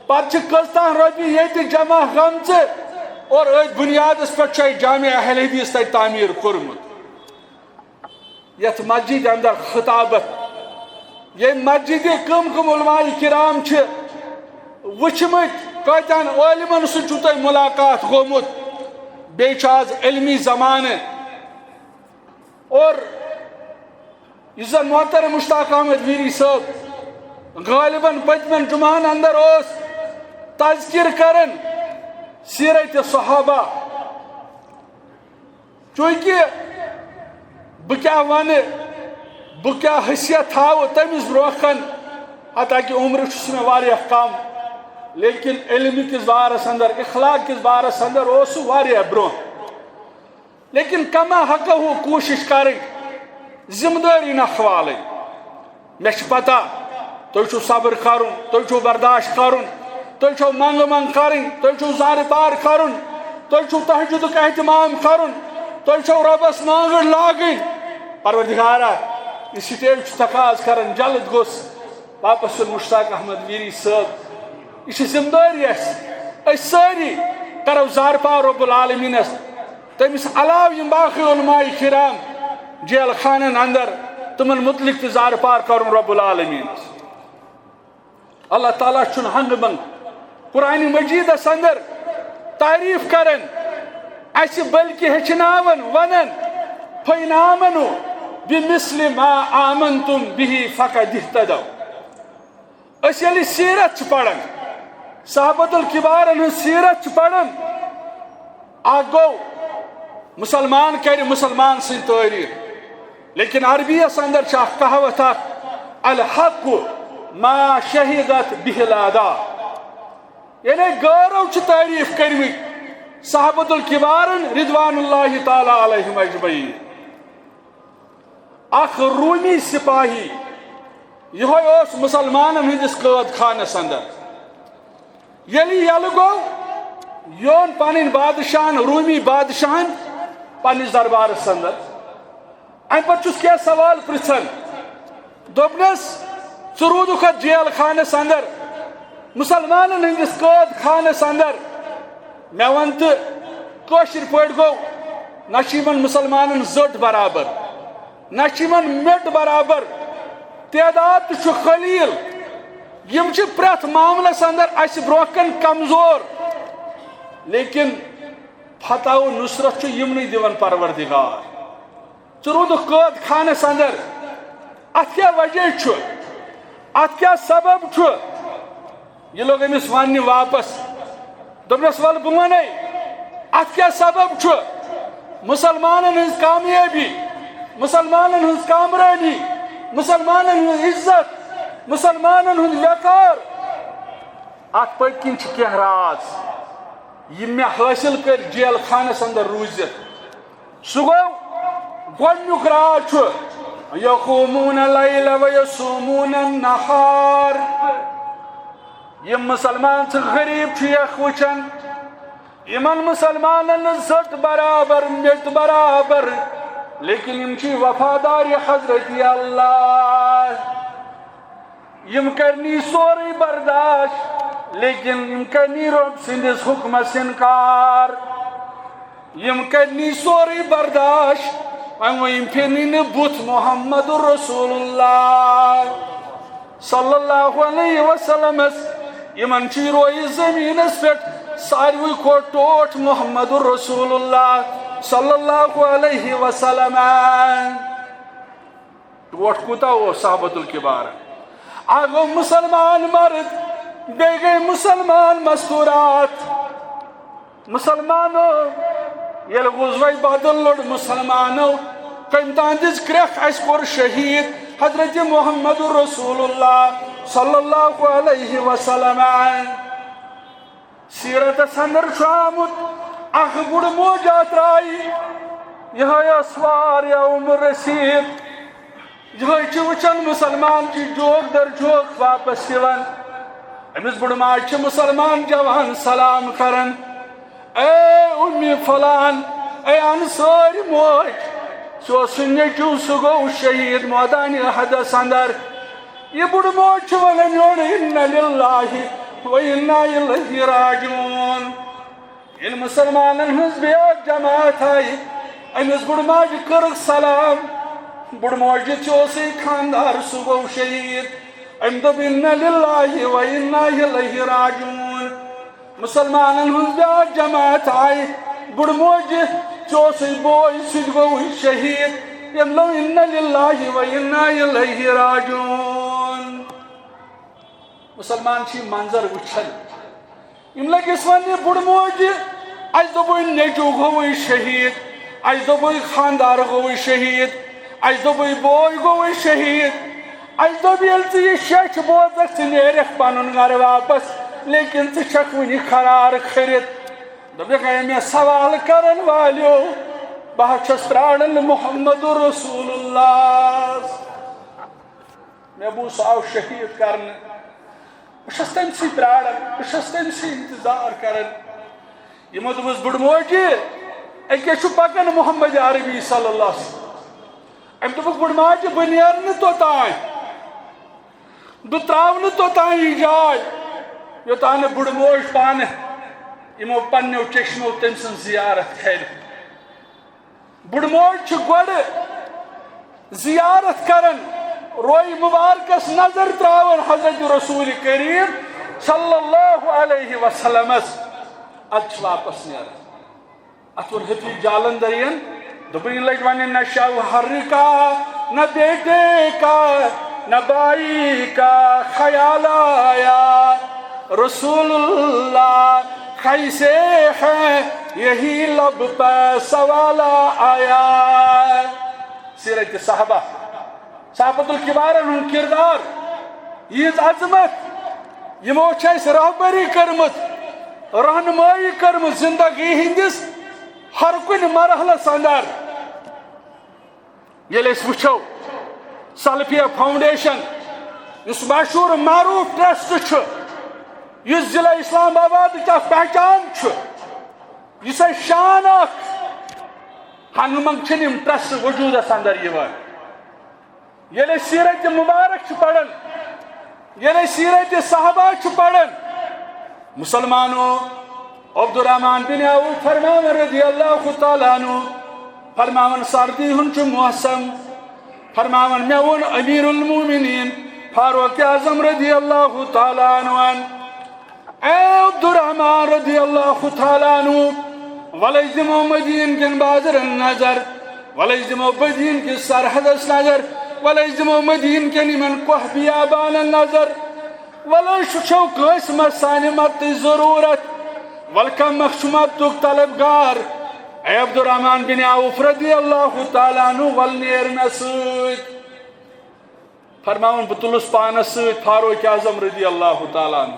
پتہٕ چھِ کٔژتام رۄپیہِ ییٚتہِ جمع گٔمژٕ اور أتھۍ بُنیادس پٮ۪ٹھ چھُ اَسہِ جامع اہل حدیث تَتہِ تعمیٖر کوٚرمُت۔ یتھ مسجد اندر خطابت، ییٚمہِ مسجدِ کم کم علماء کرام چھِ وٕچھمٕتۍ، کٲتیٛاہن عٲلمن سۭتۍ چھُو تۄہہِ ملاقات گوٚمُت، بیٚیہِ چھُ آز علمی زمانہٕ۔ اور یُس زن محترم مشتاق احمد ویری صٲب غالباً پٔتمٮ۪ن جمعہن اندر اوس تذکر کران سیرت صحابہ، چونکہ بہٕ کیٛاہ ونہٕ، بہٕ کیٛاہ حیثیت تھاوٕ تٔمِس برونٛہہ کن، حتیٰ کہ عمرِ چھُس مےٚ واریاہ کم، لیکن علمہٕ کِس بارس اندر، اخلاق کِس بارس اندر اوس سُہ واریاہ برونٛہہ۔ لیکن کما حقہ کوٗشِش کرٕنۍ، ذمہٕ دٲری نکھٕ والٕنۍ۔ مےٚ چھِ پتہ، تۄہہِ چھُو صبر کرُن، تۄہہِ چھُو برداشت کرُن، تۄہہِ چھو منگہٕ منگ کرٕنۍ، تۄہہِ چھُو زارٕ پار کرُن، تۄہہِ چھُو تہجدُک اہتمام کرُن، تۄہہِ چھو رۄبس نانگٕر لاگٕنۍ۔ پروردگارا، یہِ سٹیج چھُ تقاض کران، جلد گوٚژھ واپس یُن مشتاق احمد ویری صٲب۔ یہِ چھِ ذمہٕ دٲری اَسہِ، أسۍ سٲری کرو زارٕ پار رب العالمینس۔ تٔمِس علاوٕ یِم باقٕے علماء کرام جیل خانن اندر، تِمن متعلق تہِ زارٕ پار کرُن رب العالمینس۔ اللہ تعالیٰ چھُنہٕ ہنگہٕ منگہٕ قرآن مجیدس اندر تعریف کران، اسہِ بلکہ ہیٚچھناوان، ونان، فَإِنْ آمَنُوا بِمِثْلِ مَا آمَنْتُمْ بِهِ فَقَدِ اهْتَدَوْا۔ أسۍ ییٚلہِ سیرت چھِ پران، صحابت الکبارن ہٕنٛز سیرت چھِ پران، اکھ گوٚو مسلمان کرِ مسلمان سٕنٛز تعریف، لیکن عربی یس اندر چھِ اکھ کہاوت اکھ، الحق ما شہدت به العدا، یعنی غٲرو چھِ تعریف کٔرمٕتۍ صحابت الکبارن رضوان اللہ تعالیٰ علیہم اجمعین۔ اکھ رومی سپاہی، یہوے اوس مسلمانن ہٕنٛدِس قٲد خانس اندر۔ ییٚلہِ یلہٕ گوٚو، یہِ اوٚن پنٕنۍ بادشاہن، رومی بادشاہن، پننِس دربارس اندر۔ امہِ پتہٕ چھُس کینٛہہ سوال پرژھان۔ دوٚپنس، ژٕ روٗدُکھ اتھ جیل خانس اندر، مسلمانن ہٕنٛدِس قٲد خانس اندر، مےٚ ون تہٕ، کٲشِر پٲٹھۍ گوٚو، نہ چھِ یِمن مسلمانن زٔٹ برابر، نہ چھِ یِمن مِٹ برابر، تعداد تہِ چھُ قلیل۔ یِم چھِ پرٛٮ۪تھ معاملس اندر اسہِ برونٛہہ کن کمزور، لیکن فتح و نصرت چھُ یِمنٕے دِوان پروردگار۔ ژٕ روٗدُکھ قٲد خانس اندر، اتھ کیٛاہ وجہ چھُ؟ اتھ کیٛاہ سبب چھُ؟ یہِ لوٚگ أمِس وننہِ واپس۔ دوٚپنس، "ول بہٕ ونے، اتھ کیٛاہ سبب چھُ؟ مسلمانن ہٕنٛز کامیٲبی، مسلمانن ہٕنٛز کامرٲنی، مسلمانن ہٕنٛز عزت، مسلمانن ہُنٛد وقار، اتھ پٔتۍ کِنۍ چھِ کینٛہہ راز، یِم مےٚ حٲصِل کٔرۍ جیل خانس اندر روٗزِتھ۔" سُہ گوٚو گۄڈٕنیُک راز چھُ، یقومون اللیل و یصومون النہار۔ یِم مسلمان ژٕ غریب چھُ یکھ وٕچھان، یِمن مسلمانن نہٕ زٔٹ برابر، مِٹ برابر، لیکن یِم چھِ وفادار حضرت اللہ۔ یِم کرنی سورُے برداشت، لیکن یِم کرنی رۄب سٕنٛدِس حُکمس اِنکار۔ یِم کرنی سورُے برداشت، وۄنۍ وۄنۍ یِم پھِرنی نہٕ بُتھ محمد رسول اللہ صلی اللہ علیہ وسلمس۔ یِمن چھُ رویہِ زٔمیٖنس پٮ۪ٹھ ساروٕے کھۄتہٕ ٹوٹھ محمد رسول اللہ صلی اللہ علیہ وسلم۔ ٹوٹھ کوٗتاہ اوس صحابت الکبار؟ اکھ گوٚو مسلمان مرد، بیٚیہِ گٔے مسلمان مستورات۔ مسلمانو، ییٚلہِ غزوہ بدر لوٚڑ مُسلمانو، کٔمۍ تام دِژ کرٛٮ۪کھ، اَسہِ کوٚر شہیٖد حضرت محمد رسول اللہ صلی اللہ علیہ وسلم۔ سیرتس اندر چھُ آمُت، اکھ بُڑٕ موج آو ترٛایہِ، یِہوٚے ٲس واریاہ عمر رسیٖد۔ یِہوٚے چھِ وٕچھان مُسلمان چھِ جوک در جوک واپس یِوان۔ أمِس بُڑٕ ماجہِ چھِ مُسلمان جوان سلام کران، "اے اُمہِ فلان، اے انصٲرۍ موج، سُہ اوس سُہ نیٚچوٗ، سُہ گوٚو شہیٖد مٲدانِ احدس اندر۔" یہِ بُڑٕ موج چھِ ونان یورٕ، "انا للہ و انا الیہ راجعون۔" ییٚلہِ مُسلمانن ہٕنٛز بیٚیہِ اکھ جماعت آیہِ، أمِس بُڑٕ ماجہِ کٔرٕکھ سلام۔ بُڑٕ موجہِ تہِ اوسُے خانٛدار، سُہ گوٚو شہیٖد۔ أمۍ دوٚپ، "انا للہ و انا الیہ راجعون۔" مُسلمانن ہٕنٛز بیٛاکھ جماعت آیہِ، بُڑٕ موجہِ تہِ اوسُے بوے، سُہ تہِ گوٚو شہیٖد۔ أمۍ دوٚپ، "انا للہ و انا الیہ راجعون۔" مُسلمان چھِ یہِ منظر وٕچھان۔ یِم لٔگِس وَننہِ، بُڑٕ موجہِ، اَسہِ دوٚپُے نیٚچوٗ گوٚوُے شہیٖد، اَسہِ دوٚپُے خانٛدار گوٚوُے شہیٖد، اَسہِ دوٚپُے بوے گوٚوُے شہیٖد۔ اَسہِ دوٚپ، ییٚلہِ ژٕ یہِ شیٚچھ بوزکھ، ژٕ نیرکھ پَنُن گَرٕ واپَس، لیکِن ژٕ چھَکھ وٕنہِ قرار کھٔرِتھ۔ دوٚپُکھ، "اے مےٚ سوال کَرَن والیو، بہٕ ہا چھَس پرٛاران محمد رسول اللہ۔" مےٚ بوٗز سُہ آو شہیٖد کرنہٕ۔ بہٕ چھَس تٔمۍ سٕے پرٛاران، بہٕ چھَس تٔمۍ سٕے اِنتظار کران۔ یِمو دوٚپُس، "بُڈٕ موجہِ، أکیٛاہ چھُ پکان محمد عربی صلی اللہ علیہ وسلم۔" أمۍ دوٚپُکھ، "بُڈٕ ماجہِ، بہٕ نیرٕ نہٕ توٚتام، بہٕ ترٛاوٕ نہٕ توٚتام یہِ جاے، یوٚتام نہٕ بُڈٕ موج پانہٕ یِمو پنٛنیو چشمو تٔمۍ سٕنٛز زیارت کرِ۔" بُڈٕ موج چھِ گۄڈٕ زیارت کران، روے مبارکس نظر تراوان حضرت رسول کریم صلی اللہ علیہ وسلمس، ادٕ چھِ واپس نیران۔ اتھ ووٚن حفیظ جالندرین، دوٚپُن، یہِ لٔج وَنہِ، "نہ شوہر کا نہ بیٹے کا نہ بھائی کا خیال آیا، رسول اللہ کیسے ہیں یہی لب پہ سوال آیا۔" سیرت صحابہ، صحابت الکبارن ہُنٛد کردار، یِہنٛز عظمت، یِمو چھِ اَسہِ رہبری کٔرمٕژ، رہنمٲیی کٔرمٕژ زندگی ہٕنٛدِس ہر کُنہِ مرحلس اندر۔ ییٚلہِ أسۍ وٕچھو، سلفیہ فاؤنڈیشن، یُس مشہوٗر معروٗف ٹرسٹ چھُ، یُس ضلع اسلام آبادٕچ اکھ پہچان چھُ، یُس اَسہِ شان اکھ، ہنگہٕ منٛگہٕ چھِنہٕ یِم ٹرسٹ وجوٗدس اندر یِوان۔ ییٚلہِ أسۍ سیرت مبارک چھِ پران، ییٚلہِ أسۍ سیرت صحابہ چھِ پران، مسلمانو، عبدالرحمن بن عوف فرماوان رضی اللہ تعالیٰ عنہ، فرماوان، سردی ہُنٛد چھُ موسم، فرماوان، مےٚ ووٚن امیر المومنین فاروق اعظم رضی اللہ تعالیٰ عنہ، اے عبدالرحمن رضی اللہ تعالیٰ عنہ، ولے دِمو مدیٖنہٕ کٮ۪ن بازرن نظر، ولے دِمو مدیٖنہٕ کِس سرحدس نظر، ولے دِمو مدیٖنہٕ کٮ۪ن یِمن کوہ بیابانن نظر، ولے وٕچھو کٲنٛسہِ ما سانہِ مدتٕچ ضروٗرت، ولہٕ کانٛہہ مخصوٗماتُک طلبگار۔ اے عبدالرحمن بن عوف رضی اللہ تعالیٰ عنہ، ول نیر مےٚ سۭتۍ۔ فرماوُن، بہٕ تُلُس پانس سۭتۍ فاروق اعظم رضی اللہ تعالیٰ عنہ۔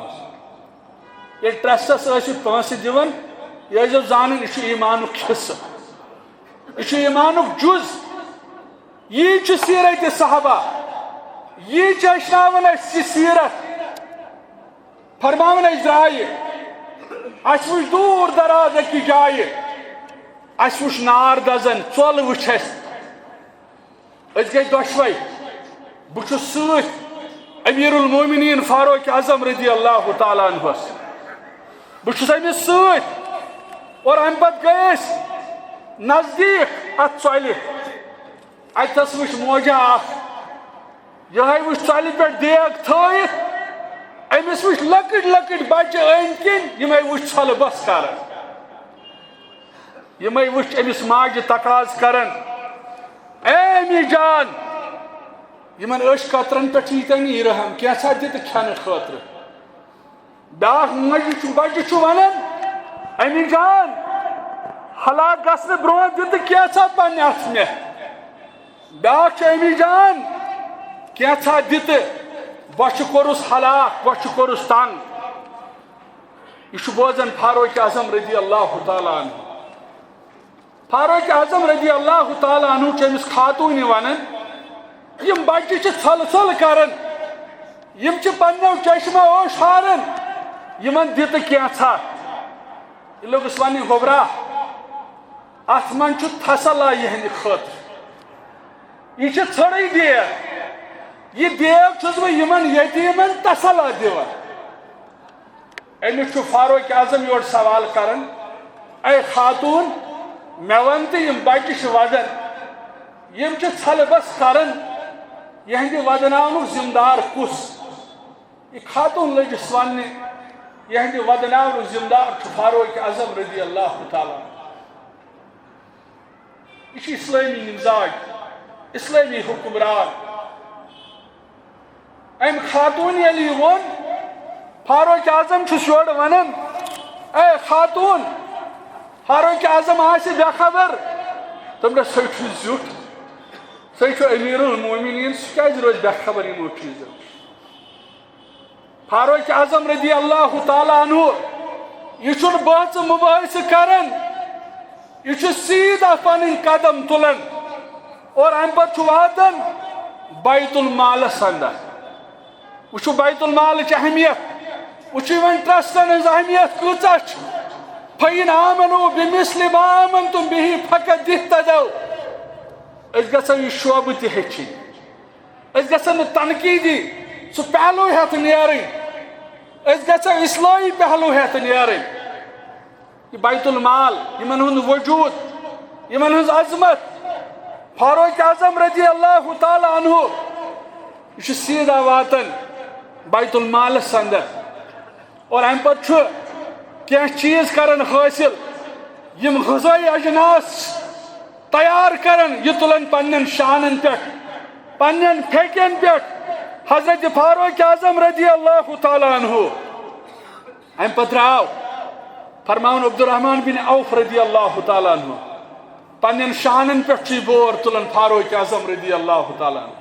ییٚلہِ ٹرسٹس ٲسِو پونٛسہٕ دِوان، یہِ ٲسۍزیو زانان، یہِ چھُ ایٖمانُک حصہٕ، یہِ چھُ ایٖمانُک جُز۔ یی چھُ سیرت صحابہ، یی چھُ ہیٚچھناوان اَسہِ یہِ سیرت۔ فرماوان، أسۍ درٛایہِ، اَسہِ وٕچھ دوٗر دراز أکِس جایہِ، اَسہِ وٕچھ نار دزان، ژۄل وٕچھ اَسہِ۔ أسۍ گٔے دۄشوے۔ بہٕ چھُس سۭتۍ امیر المومنین فاروق اعظم رضی اللہ تعالیٰ عنہس۔ بہٕ چھُس أمِس سۭتۍ۔ اور امہِ پتہٕ گٔے أسۍ نزدیٖک اتھ ژۄلہِ۔ اتھس وٕچھ موجہ اکھ۔ یِہوٚے وٕچھ ژۄلہِ پٮ۪ٹھ دیگ تھٲیِتھ۔ أمِس وٕچھ لۄکٕٹۍ لۄکٕٹۍ بچہِ أنٛدۍ کِنۍ، یِمے وٕچھ ژۄلہٕ بۄژھ کران۔ یِمے وٕچھ أمِس ماجہِ تقاضہٕ کران، "اے امی جان، یِمن أچھ قطرن پٮ۪ٹھ ییٖتیٛاہ نیٖرٕ ہم، کینٛژھا دِ تہٕ کھٮ۪نہٕ خٲطرٕ۔" بیٛاکھ ماجہِ چھُ، بچہِ چھُ ونان، "امی جان، ہلاک گژھنہٕ برونٛہہ دِتہٕ کینٛژھا پننہِ اَتھٕ مےٚ۔ بیٛاکھ چھُ امی جان، کینٛژھا دِتہٕ، بۄچھِ کوٚرُس ہلاک، بۄچھِ کوٚرُس تنگ۔ یہِ چھُ بوزان فاروق اعظم رضی اللہ تعالیٰ عنہ۔ فاروق اعظم رضی اللہ تعالیٰ عنہ چھُ أمِس خاتوٗنہِ وَنان، یِم بَچہِ چھِ ژھۄلہٕ ژھۄلہٕ کران، یِم چھِ پننیو چشمو شاران، یِمن دِ تہٕ کینٛژھا۔ یہِ لوٚگُس وَننہِ، گوٚبرا، اَتھ منٛز چھُ تسلا یِہنٛدِ خٲطرٕ۔ یہِ چھِ ژھٔرٕے دیو۔ یہِ دیو چھُس بہٕ یِمن یتیٖمن تسلا دِوان۔ أمِس چھُ فاروق اعظم یورٕ سوال کران، اے خاتوٗن، مےٚ وَن تہٕ یِم بَچہِ چھِ وَدان، یِم چھِ ژھلہٕ بَس کران، یِہنٛدِ وَدناونُک ذمہٕ دار کُس؟ یہِ خاتوٗن لٔجِس وَننہِ، یِہنٛدِ وَدناونُک ذمہٕ دار چھُ فاروق اعظم رضی اللہ تعالیٰ عنہ۔ یہِ چھُ اسلٲمی مزاج، اسلٲمی حکمران۔ أمۍ خاتوٗن ییٚلہِ یہِ ووٚن، فاروق اعظم چھُس یورٕ وَنان، اے خاتوٗن، فاروق اعظم آسہِ بے خبر، تٔمۍ دوٚپ، سُے چھُ زیُٹھ، سُے چھُ امیر المومنین، سُہ کیازِ روزِ بے خبر یِمو چیٖزو؟ فاروق اعظم رضی اللہ تعالیٰ عنہ، یہِ چھُنہٕ بحث مباحثہٕ کران، یہِ چھُ سیدھا پنٕنۍ قدم تُلان اور امہِ پتہٕ چھُ واتان بیت المالس اندر۔ وٕچھِو بیت المالٕچ اہمیت، وٕچھِو یِمن ٹرسٹن ہٕنٛز اہمیت کۭژاہ چھِ۔ فَإِنْ آمَنُوا بِمِثْلِ مَا آمَنْتُمْ بِهِ فَقَدِ اهْتَدَوْا۔ أسۍ گژھو یہِ شعبہٕ تہِ ہیٚچھِنۍ۔ أسۍ گژھو نہٕ تنقیٖدی سُہ پہلو ہٮ۪تھ نیرٕنۍ، أسۍ گژھو اصلاحی پہلو ہٮ۪تھ نیرٕنۍ۔ یہِ بیت المال، یِمن ہُنٛد وجوٗد، یِمن ہٕنٛز عظمت، فاروق اعظم رضی اللہ تعالیٰ عنہ، یہِ چھُ سیدھا واتان بیت المالس اندر۔ اور امہِ پتہٕ چھُ کینٛہہ چیٖز کران حٲصِل، یِم غذٲیی اجناس تیار کران، یہِ تُلان پننٮ۪ن شانن پٮ۪ٹھ، پننٮ۪ن پھیکٮ۪ن پٮ۪ٹھ۔ حضرت فاروق اعظم رضی اللہ تعالیٰ عنہ۔ امہِ پتہٕ درٛاو، فرماوُن، عبدالرحمن بن عوف رضی اللہ تعالیٰ عنہ۔ پننٮ۪ن شانن پٮ۪ٹھ چھُ یہِ بور تُلان فاروق اعظم رضی اللہ تعالیٰ عنہ۔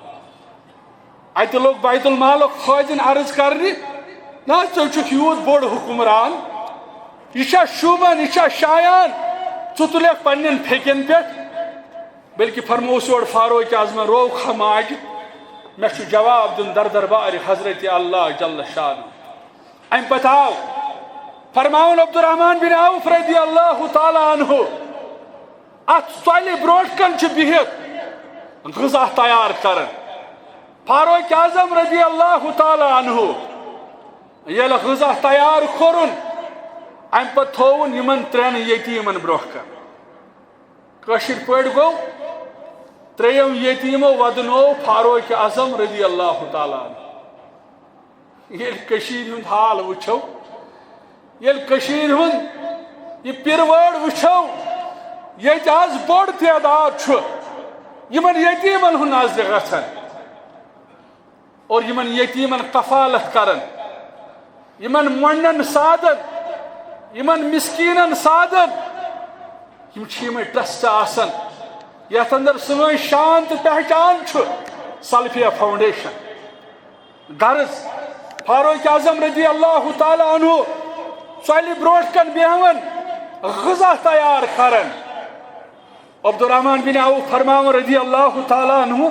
اتہِ لوٚگ بیت المالُک خٲزِن عرض کرنہِ، نہ حظ، ژٕ چھُکھ یوٗت بوٚڑ حُکمران، یہِ چھا شوٗبان، یہِ چھا شایان، ژٕ تُلکھ پننٮ۪ن پھیکٮ۪ن پٮ۪ٹھ؟ بلکہِ فرمووُس یورٕ فاروق اعظمن، رو خماج، مےٚ چھُ جواب دیُن در دربارِ حضرت اللہ جل شانہ۔ امہِ پتہٕ آو فرماوُن عبدالرحمن بن عوف رضی اللہ تعالیٰ عنہ، اتھ ژۄلہِ برونٛٹھ کن چھُ بِہِتھ غذا تیار کران۔ فاروق اعظم رضی اللہ تعالیٰ عنہ ییٚلہِ غذا تیار کوٚرُن، امہِ پتہٕ تھووُن یِمن ترٛٮ۪ن یتیٖمن برونٛہہ کن۔ کٲشِر پٲٹھۍ گوٚو، ترٛیٚیو یتیٖمو وۄدنوو فاروق اعظم رضی اللہ تعالیٰ عنہ۔ ییٚلہِ کٔشیٖرِ ہُنٛد حال وٕچھو، ییٚلہِ کٔشیٖرِ ہُنٛد یہِ پِروٲڑ وٕچھو، ییٚتہِ آز بوٚڑ تعداد چھُ یِمن یتیٖمن ہُنٛد نظرِ گژھان اور یِمن یتیٖمن کفالت کران، یِمن مۄنڈن سادن، یِمن مسکیٖنن سادن۔ یِم چھِ یِمے ٹرسٹ آسان یتھ اندر سٲنۍ شان تہٕ پہچان چھُ، سلفیہ فاؤنڈیشن۔ غرض، فاروق اعظم رضی اللہ تعالیٰ عنہ ژۄلہِ برونٛٹھ کن بیہوان، غذا تیار کران۔ عبدالرحمن بن عوف فرماوان رضی اللہ تعالیٰ عنہ،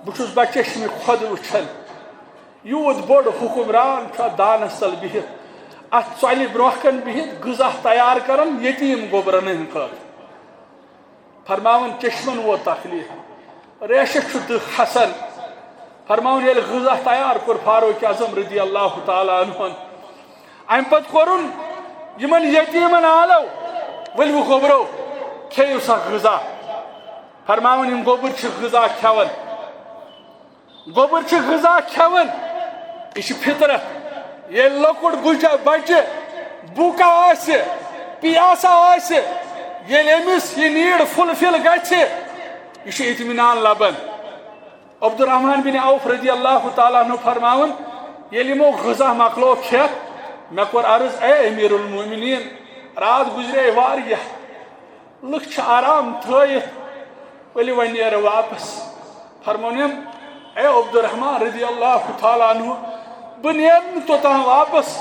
بہٕ چھُس بچشمِ خۄد وٕچھان، یوٗت بوٚڑ حُکمران چھُ اتھ دانس تل بِہِتھ، اتھ ژۄلہِ برونٛہہ کن بِہِتھ غذا تیار کران یتیٖم گوٚبرن ہٕنٛدِ خٲطرٕ۔ فرماوان چشمن ووت تکلیف، ریشس چھُ دٕہ کھسان۔ فرماوان ییٚلہِ غذا تیار کوٚر فاروق اعظم رضی اللہ تعالیٰ عنہن، امہِ پتہٕ کوٚرُن یِمن یتیٖمن آلو، ؤلِو گوٚبرو، کھیٚیِو سا غذا۔ فرماوان یِم گوٚبٕرۍ چھِ غذا کھٮ۪وان۔ گوٚبٕر چھِ غذا کھٮ۪وان، یہِ چھِ فطرت۔ ییٚلہِ لۄکُٹ بُچہ بچہِ بُکا آسہِ، پیاسا آسہِ، ییٚلہِ أمِس یہِ نیٖڈ فُلفِل گژھِ، یہِ چھُ اطمینان لبان۔ عبدالرحمن بن عوف رضی اللہ تعالیٰ عنہ فرماوان، ییٚلہِ یِمو غذا مۄکلو کھٮ۪تھ، مےٚ کوٚر عرض، اے امیر المومنین، راتھ گُزرے واریاہ، لُکھ چھِ آرام تھٲیِتھ، ؤلِو وۄنۍ نیرو واپس۔ فرمونم، اے عبدالرحمان رضی اللہ تعالیٰ عنہ، بہٕ نیرٕ نہٕ توٚتام واپس،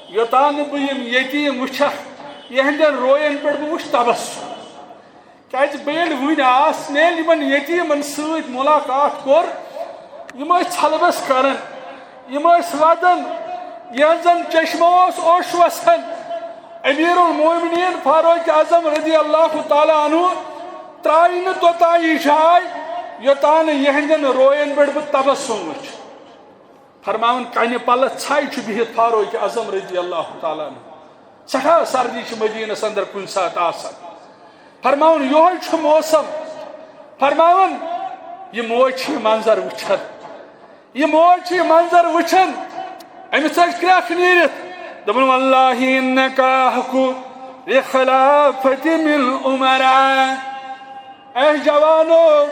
یوٚتام نہٕ بہٕ یِم یتیٖم وٕچھکھ، یِہنٛدٮ۪ن روین پٮ۪ٹھ بہٕ وٕچھٕ تبسم۔ کیازِ بہٕ ییٚلہِ وٕنہِ آس، مےٚ ییٚلہِ یِمن یتیٖمن سۭتۍ مُلاقات کوٚر، یِم ٲسۍ ژھلبس کران، یِم ٲسۍ ودان، یِہنٛزن چشمو اوس اوٚش وسان۔ امیر المومنین فاروق اعظم رضی اللہ تعالیٰ عنہ ترٛایہِ نہٕ توٚتام یہِ جاے، یوٚتام نہٕ یِہنٛدٮ۪ن روین پٮ۪ٹھ بہٕ تبسم وٕچھٕ۔ فرماوان، کنہِ پلس ژھاے چھُ بِہِتھ فاروق اعظم رضی اللہ تعالیٰ عنہ۔ سٮ۪ٹھاہ سردی چھِ مدیٖنس اندر کُنہِ ساتہٕ آسان۔ فرماوان، یِہوٚے چھُ موسم۔ فرماوان، یہِ موج چھِ یہِ منظر وٕچھان۔ یہِ موج چھِ یہِ منظر وٕچھان۔ أمِس ژٔج کرٛٮ۪کھ نیٖرِتھ۔ دوٚپُن، واللہ انک احق لخلافت من امراء۔ اے جوانو،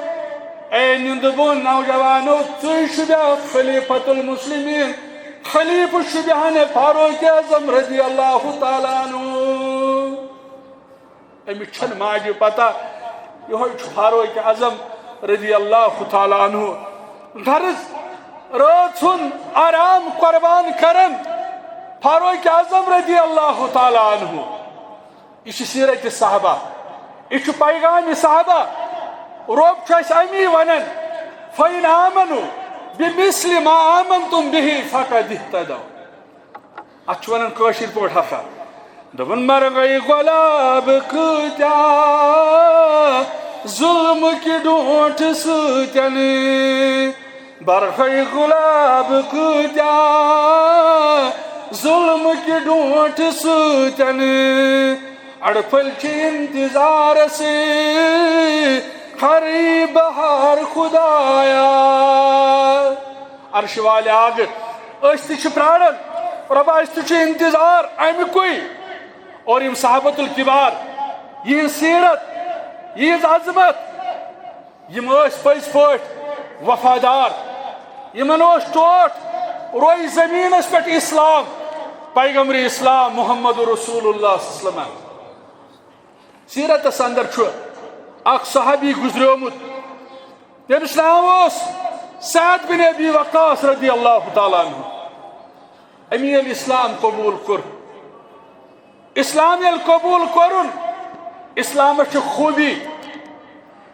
اے نِندٕ بۄن نوجوانو، ژٕے چھُ بیٛاکھ خلیفۃ المسلمین، خلیفہٕ چھُ بیٛاہن فاروق اعظم رضی اللہ تعالیٰ عنہ۔ أمِس چھَنہٕ ماجہِ پتہ، یِہوٚے چھُ فاروق اعظم رضی اللہ تعالیٰ عنہ۔ غرض، رٲژ ہُنٛد آرام قربان کران فاروق اعظم رضی اللہ تعالیٰ عنہ۔ یہِ چھِ سیرت صحابہ، یہِ چھُ پیغام صحابہ۔ رۄب چھُ اَسہِ اَمی وَنان، فَإِنْ آمَنُوا بِمِثْلِ مَا آمَنْتُمْ بِهِ فَقَدِ اهْتَدَوْا۔ اَتھ چھُ وَنان کٲشِر پٲٹھۍ ہسا۔ دوٚپُن، مرغے گۄلاب کۭتیٛاہ ظُلمہٕ کہِ ڈونٛٹھ سۭتٮ۪ن، برقے گۄلاب کۭتیٛاہ ظُلمہٕ کہِ ڈونٛٹھ سۭتٮ۪ن، اڑپھل چھِ انتظارس ہر بہار خدایا۔ عرش والے آگہٕ، أسۍ تہِ چھِ پراران، رۄبا، أسۍ تہِ چھِ انتظار امہِ کُے۔ اور یِم صحابت الکبار، یِہنٛز سیرت، یِہنٛز عظمت، یِم ٲسۍ پٔزۍ پٲٹھۍ وفادار، یِمن اوس ٹوٹھ روے زمینس پٮ۪ٹھ اسلام، پیغمبر اسلام محمد رسول اللہ صلی اللہ علیہ وسلم۔ سیرتس اندر چھُ اکھ صحابی گزریومُت، تٔمِس ناو اوس سعد بن ابی وقاص رضی اللہ تعالیٰ عنہ۔ أمۍ ییٚلہِ اسلام قبول کوٚر، اسلام ییٚلہِ قبول کوٚرُن، اسلامس چھِ خوٗبی،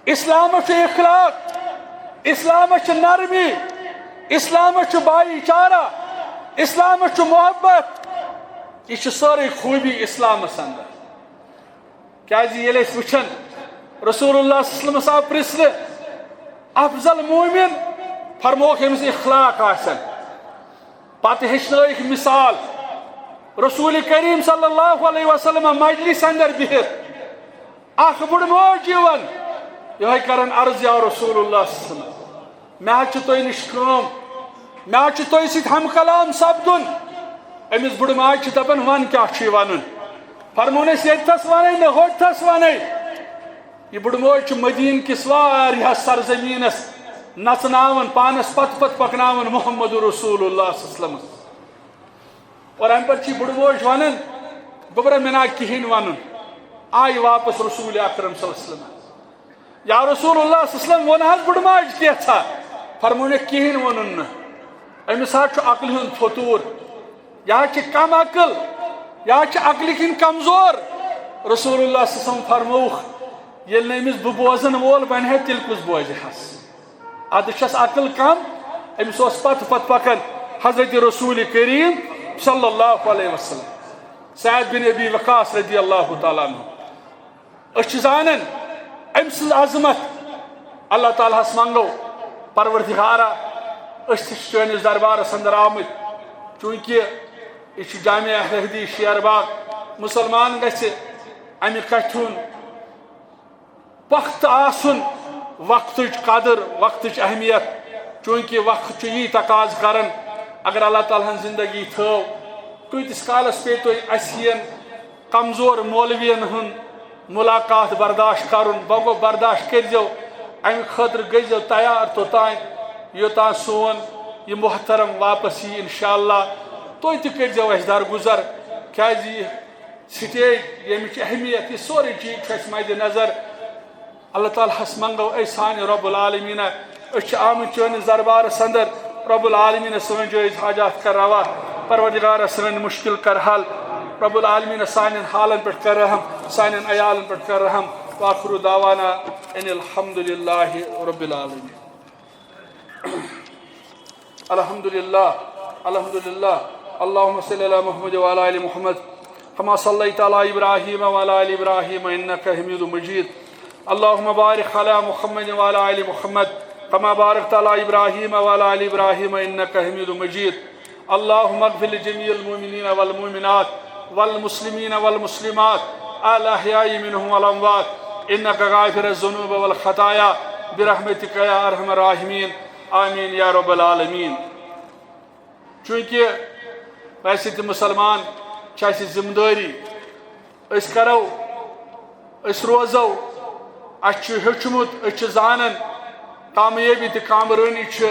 اسلامس چھُ اخلاق، اسلامس چھِ نرمی، اسلامس چھُ بھائی چارہ، اسلامس چھُ محبت۔ یہِ چھِ سٲرٕے خوٗبی اسلامس اندر۔ کیازِ ییٚلہِ أسۍ وٕچھان، رسول اللہ صلی اللہ علیہ وسلم آو پرژھنہٕ، افضل مومن، فرمووُکھ، ییٚمِس اخلاق آسن۔ پتہٕ ہیٚچھنٲیِکھ مثال۔ رسول کریم صلی اللہ علیہ وسلم مجلس اندر بِہِتھ، اکھ بُڑٕ موج یِوان، یِہوٚے کران عرض، یا رسول اللہ صلی اللہ علیہ وسلم، مےٚ حظ چھِ تۄہہِ نِش کٲم، مےٚ حظ چھُ تۄہہِ سۭتۍ ہم کلام سپدُن۔ أمِس بُڑٕ ماجہِ چھِ دَپان، وَن کیٛاہ چھُے وَنُن؟ فرموونَس، ییٚتہِ تھَس وَنَے نہٕ، ہوٚتہِ تھَس وَنَے۔ یہِ بُڑٕ موج چھِ مدیٖنہٕ کِس واریاہَس سرزمیٖنَس نژناوان، پانَس پَتہٕ پَتہٕ پَکناوان محمد رسول اللہ صلی اللہ علیہ وسلم۔ اور اَمہِ پَتہٕ چھِ یہِ بُڑٕ موج وَنان، گوٚبرا، مےٚ نہ کِہیٖنۍ وَنُن۔ آیہِ واپَس رسول اکرم صلی اللہ علیہ وسلم۔ یا رسول اللہ صلی اللہ علیہ وسلم، ووٚن حظ بُڑٕ ماجہِ کینٛژھا؟ فرموونَکھ، کِہیٖنۍ ووٚنُن نہٕ۔ أمِس حظ چھُ عقلہِ ہُنٛد فطوٗر، یا چھِ کم عقل، یا چھِ عقلہِ کِنۍ کمزور۔ رسول اللہ صلی اللہ علیہ وسلم فرمووُکھ، ییٚلہِ نہٕ أمِس بہٕ بوزن وول بنہِ ہے، تیٚلہِ کُس بوزِ حظ؟ اَدٕ چھَس عقل کم، أمِس اوس پتہٕ پتہٕ پکان حضرت رسول کریم صلی اللہ علیہ وسلم۔ سعد بن ابی وقاص رضی اللہ تعالیٰ عنہ۔ أسۍ چھِ زانان أمۍ سٕنٛز عظمت۔ اللہ تعالیٰ ہَس منٛگو، پروردگارا، أسۍ تہِ چھِ چٲنِس دربارَس اندر آمٕتۍ، چوٗنٛکہِ یہِ چھُ جامع اہل حدیث شیر باغ۔ مُسلمان گژھِ اَمہِ کَتھِ ہُنٛد پۄختہٕ آسُن، وقتٕچ قدٕر، وقتٕچ اہمیت، چوٗنٛکہِ وقت چھُ یی تقاضہٕ کران، اگر اللہ تعالیٰ ہَن زندگی تھٲو، کۭتِس کالَس پیٚیہِ تۄہہِ اَسہِ ہِوٮ۪ن کمزور مولوین ہُنٛد ملاقات برداشت کرُن؟ وۄنۍ گوٚو، برداشت کٔرۍزیو، اَمہِ خٲطرٕ گٔژھۍزیو تیار توٚتام، یوٚتام سون یہِ محترم واپس یی، انشاءاللہ۔ تُہۍ تہِ کٔرۍزیو اَسہِ درگُزر، کیٛازِ یہِ سٹیج، ییٚمِچ اہمیت، یہِ سورُے چیٖز چھُ اَسہِ مدِ نظر۔ اللہ تعالیٰ ہس منٛگو أسۍ سانہِ رب العالمیٖنہ، أسۍ چھِ آمٕتۍ چٲنِس دربارس اندر، رب العالمیٖنہ سٲنۍ جٲیز حاجات کر روا، پروردگارہ سٲنۍ مشکل کر حل، رب العالمیٖنہ سانٮ۪ن حالن پٮ۪ٹھ کر رحم، سانٮ۪ن عیالن پٮ۪ٹھ کر رحم۔ وآخر دعوانا ان الحمد للہ رب العالمین۔ الحمد لله، الحمد لله. اللهم صل على محمد وعلى آل محمد كما صليت على إبراهيم وعلى آل إبراهيم إنك حميد مجيد. اللهم بارك على محمد وعلى آل محمد كما باركت على إبراهيم وعلى آل إبراهيم إنك حميد مجيد. اللهم اغفر لجميع المؤمنين والمؤمنات والمسلمين والمسلمات الأحياء منهم والأموات إنك غافر الذنوب والخطايا برحمتك يا أرحم الراحمين. آمین یا رب العالمین۔ چونکہ ویسے تہِ مسلمان چھِ اَسہِ ذمہ دٲری، أسۍ کرو، أسۍ روزو، اَسہِ چھُ ہیوٚچھمُت، أسۍ چھِ زانان، کامیٲبی تہٕ کامرٲنی چھِ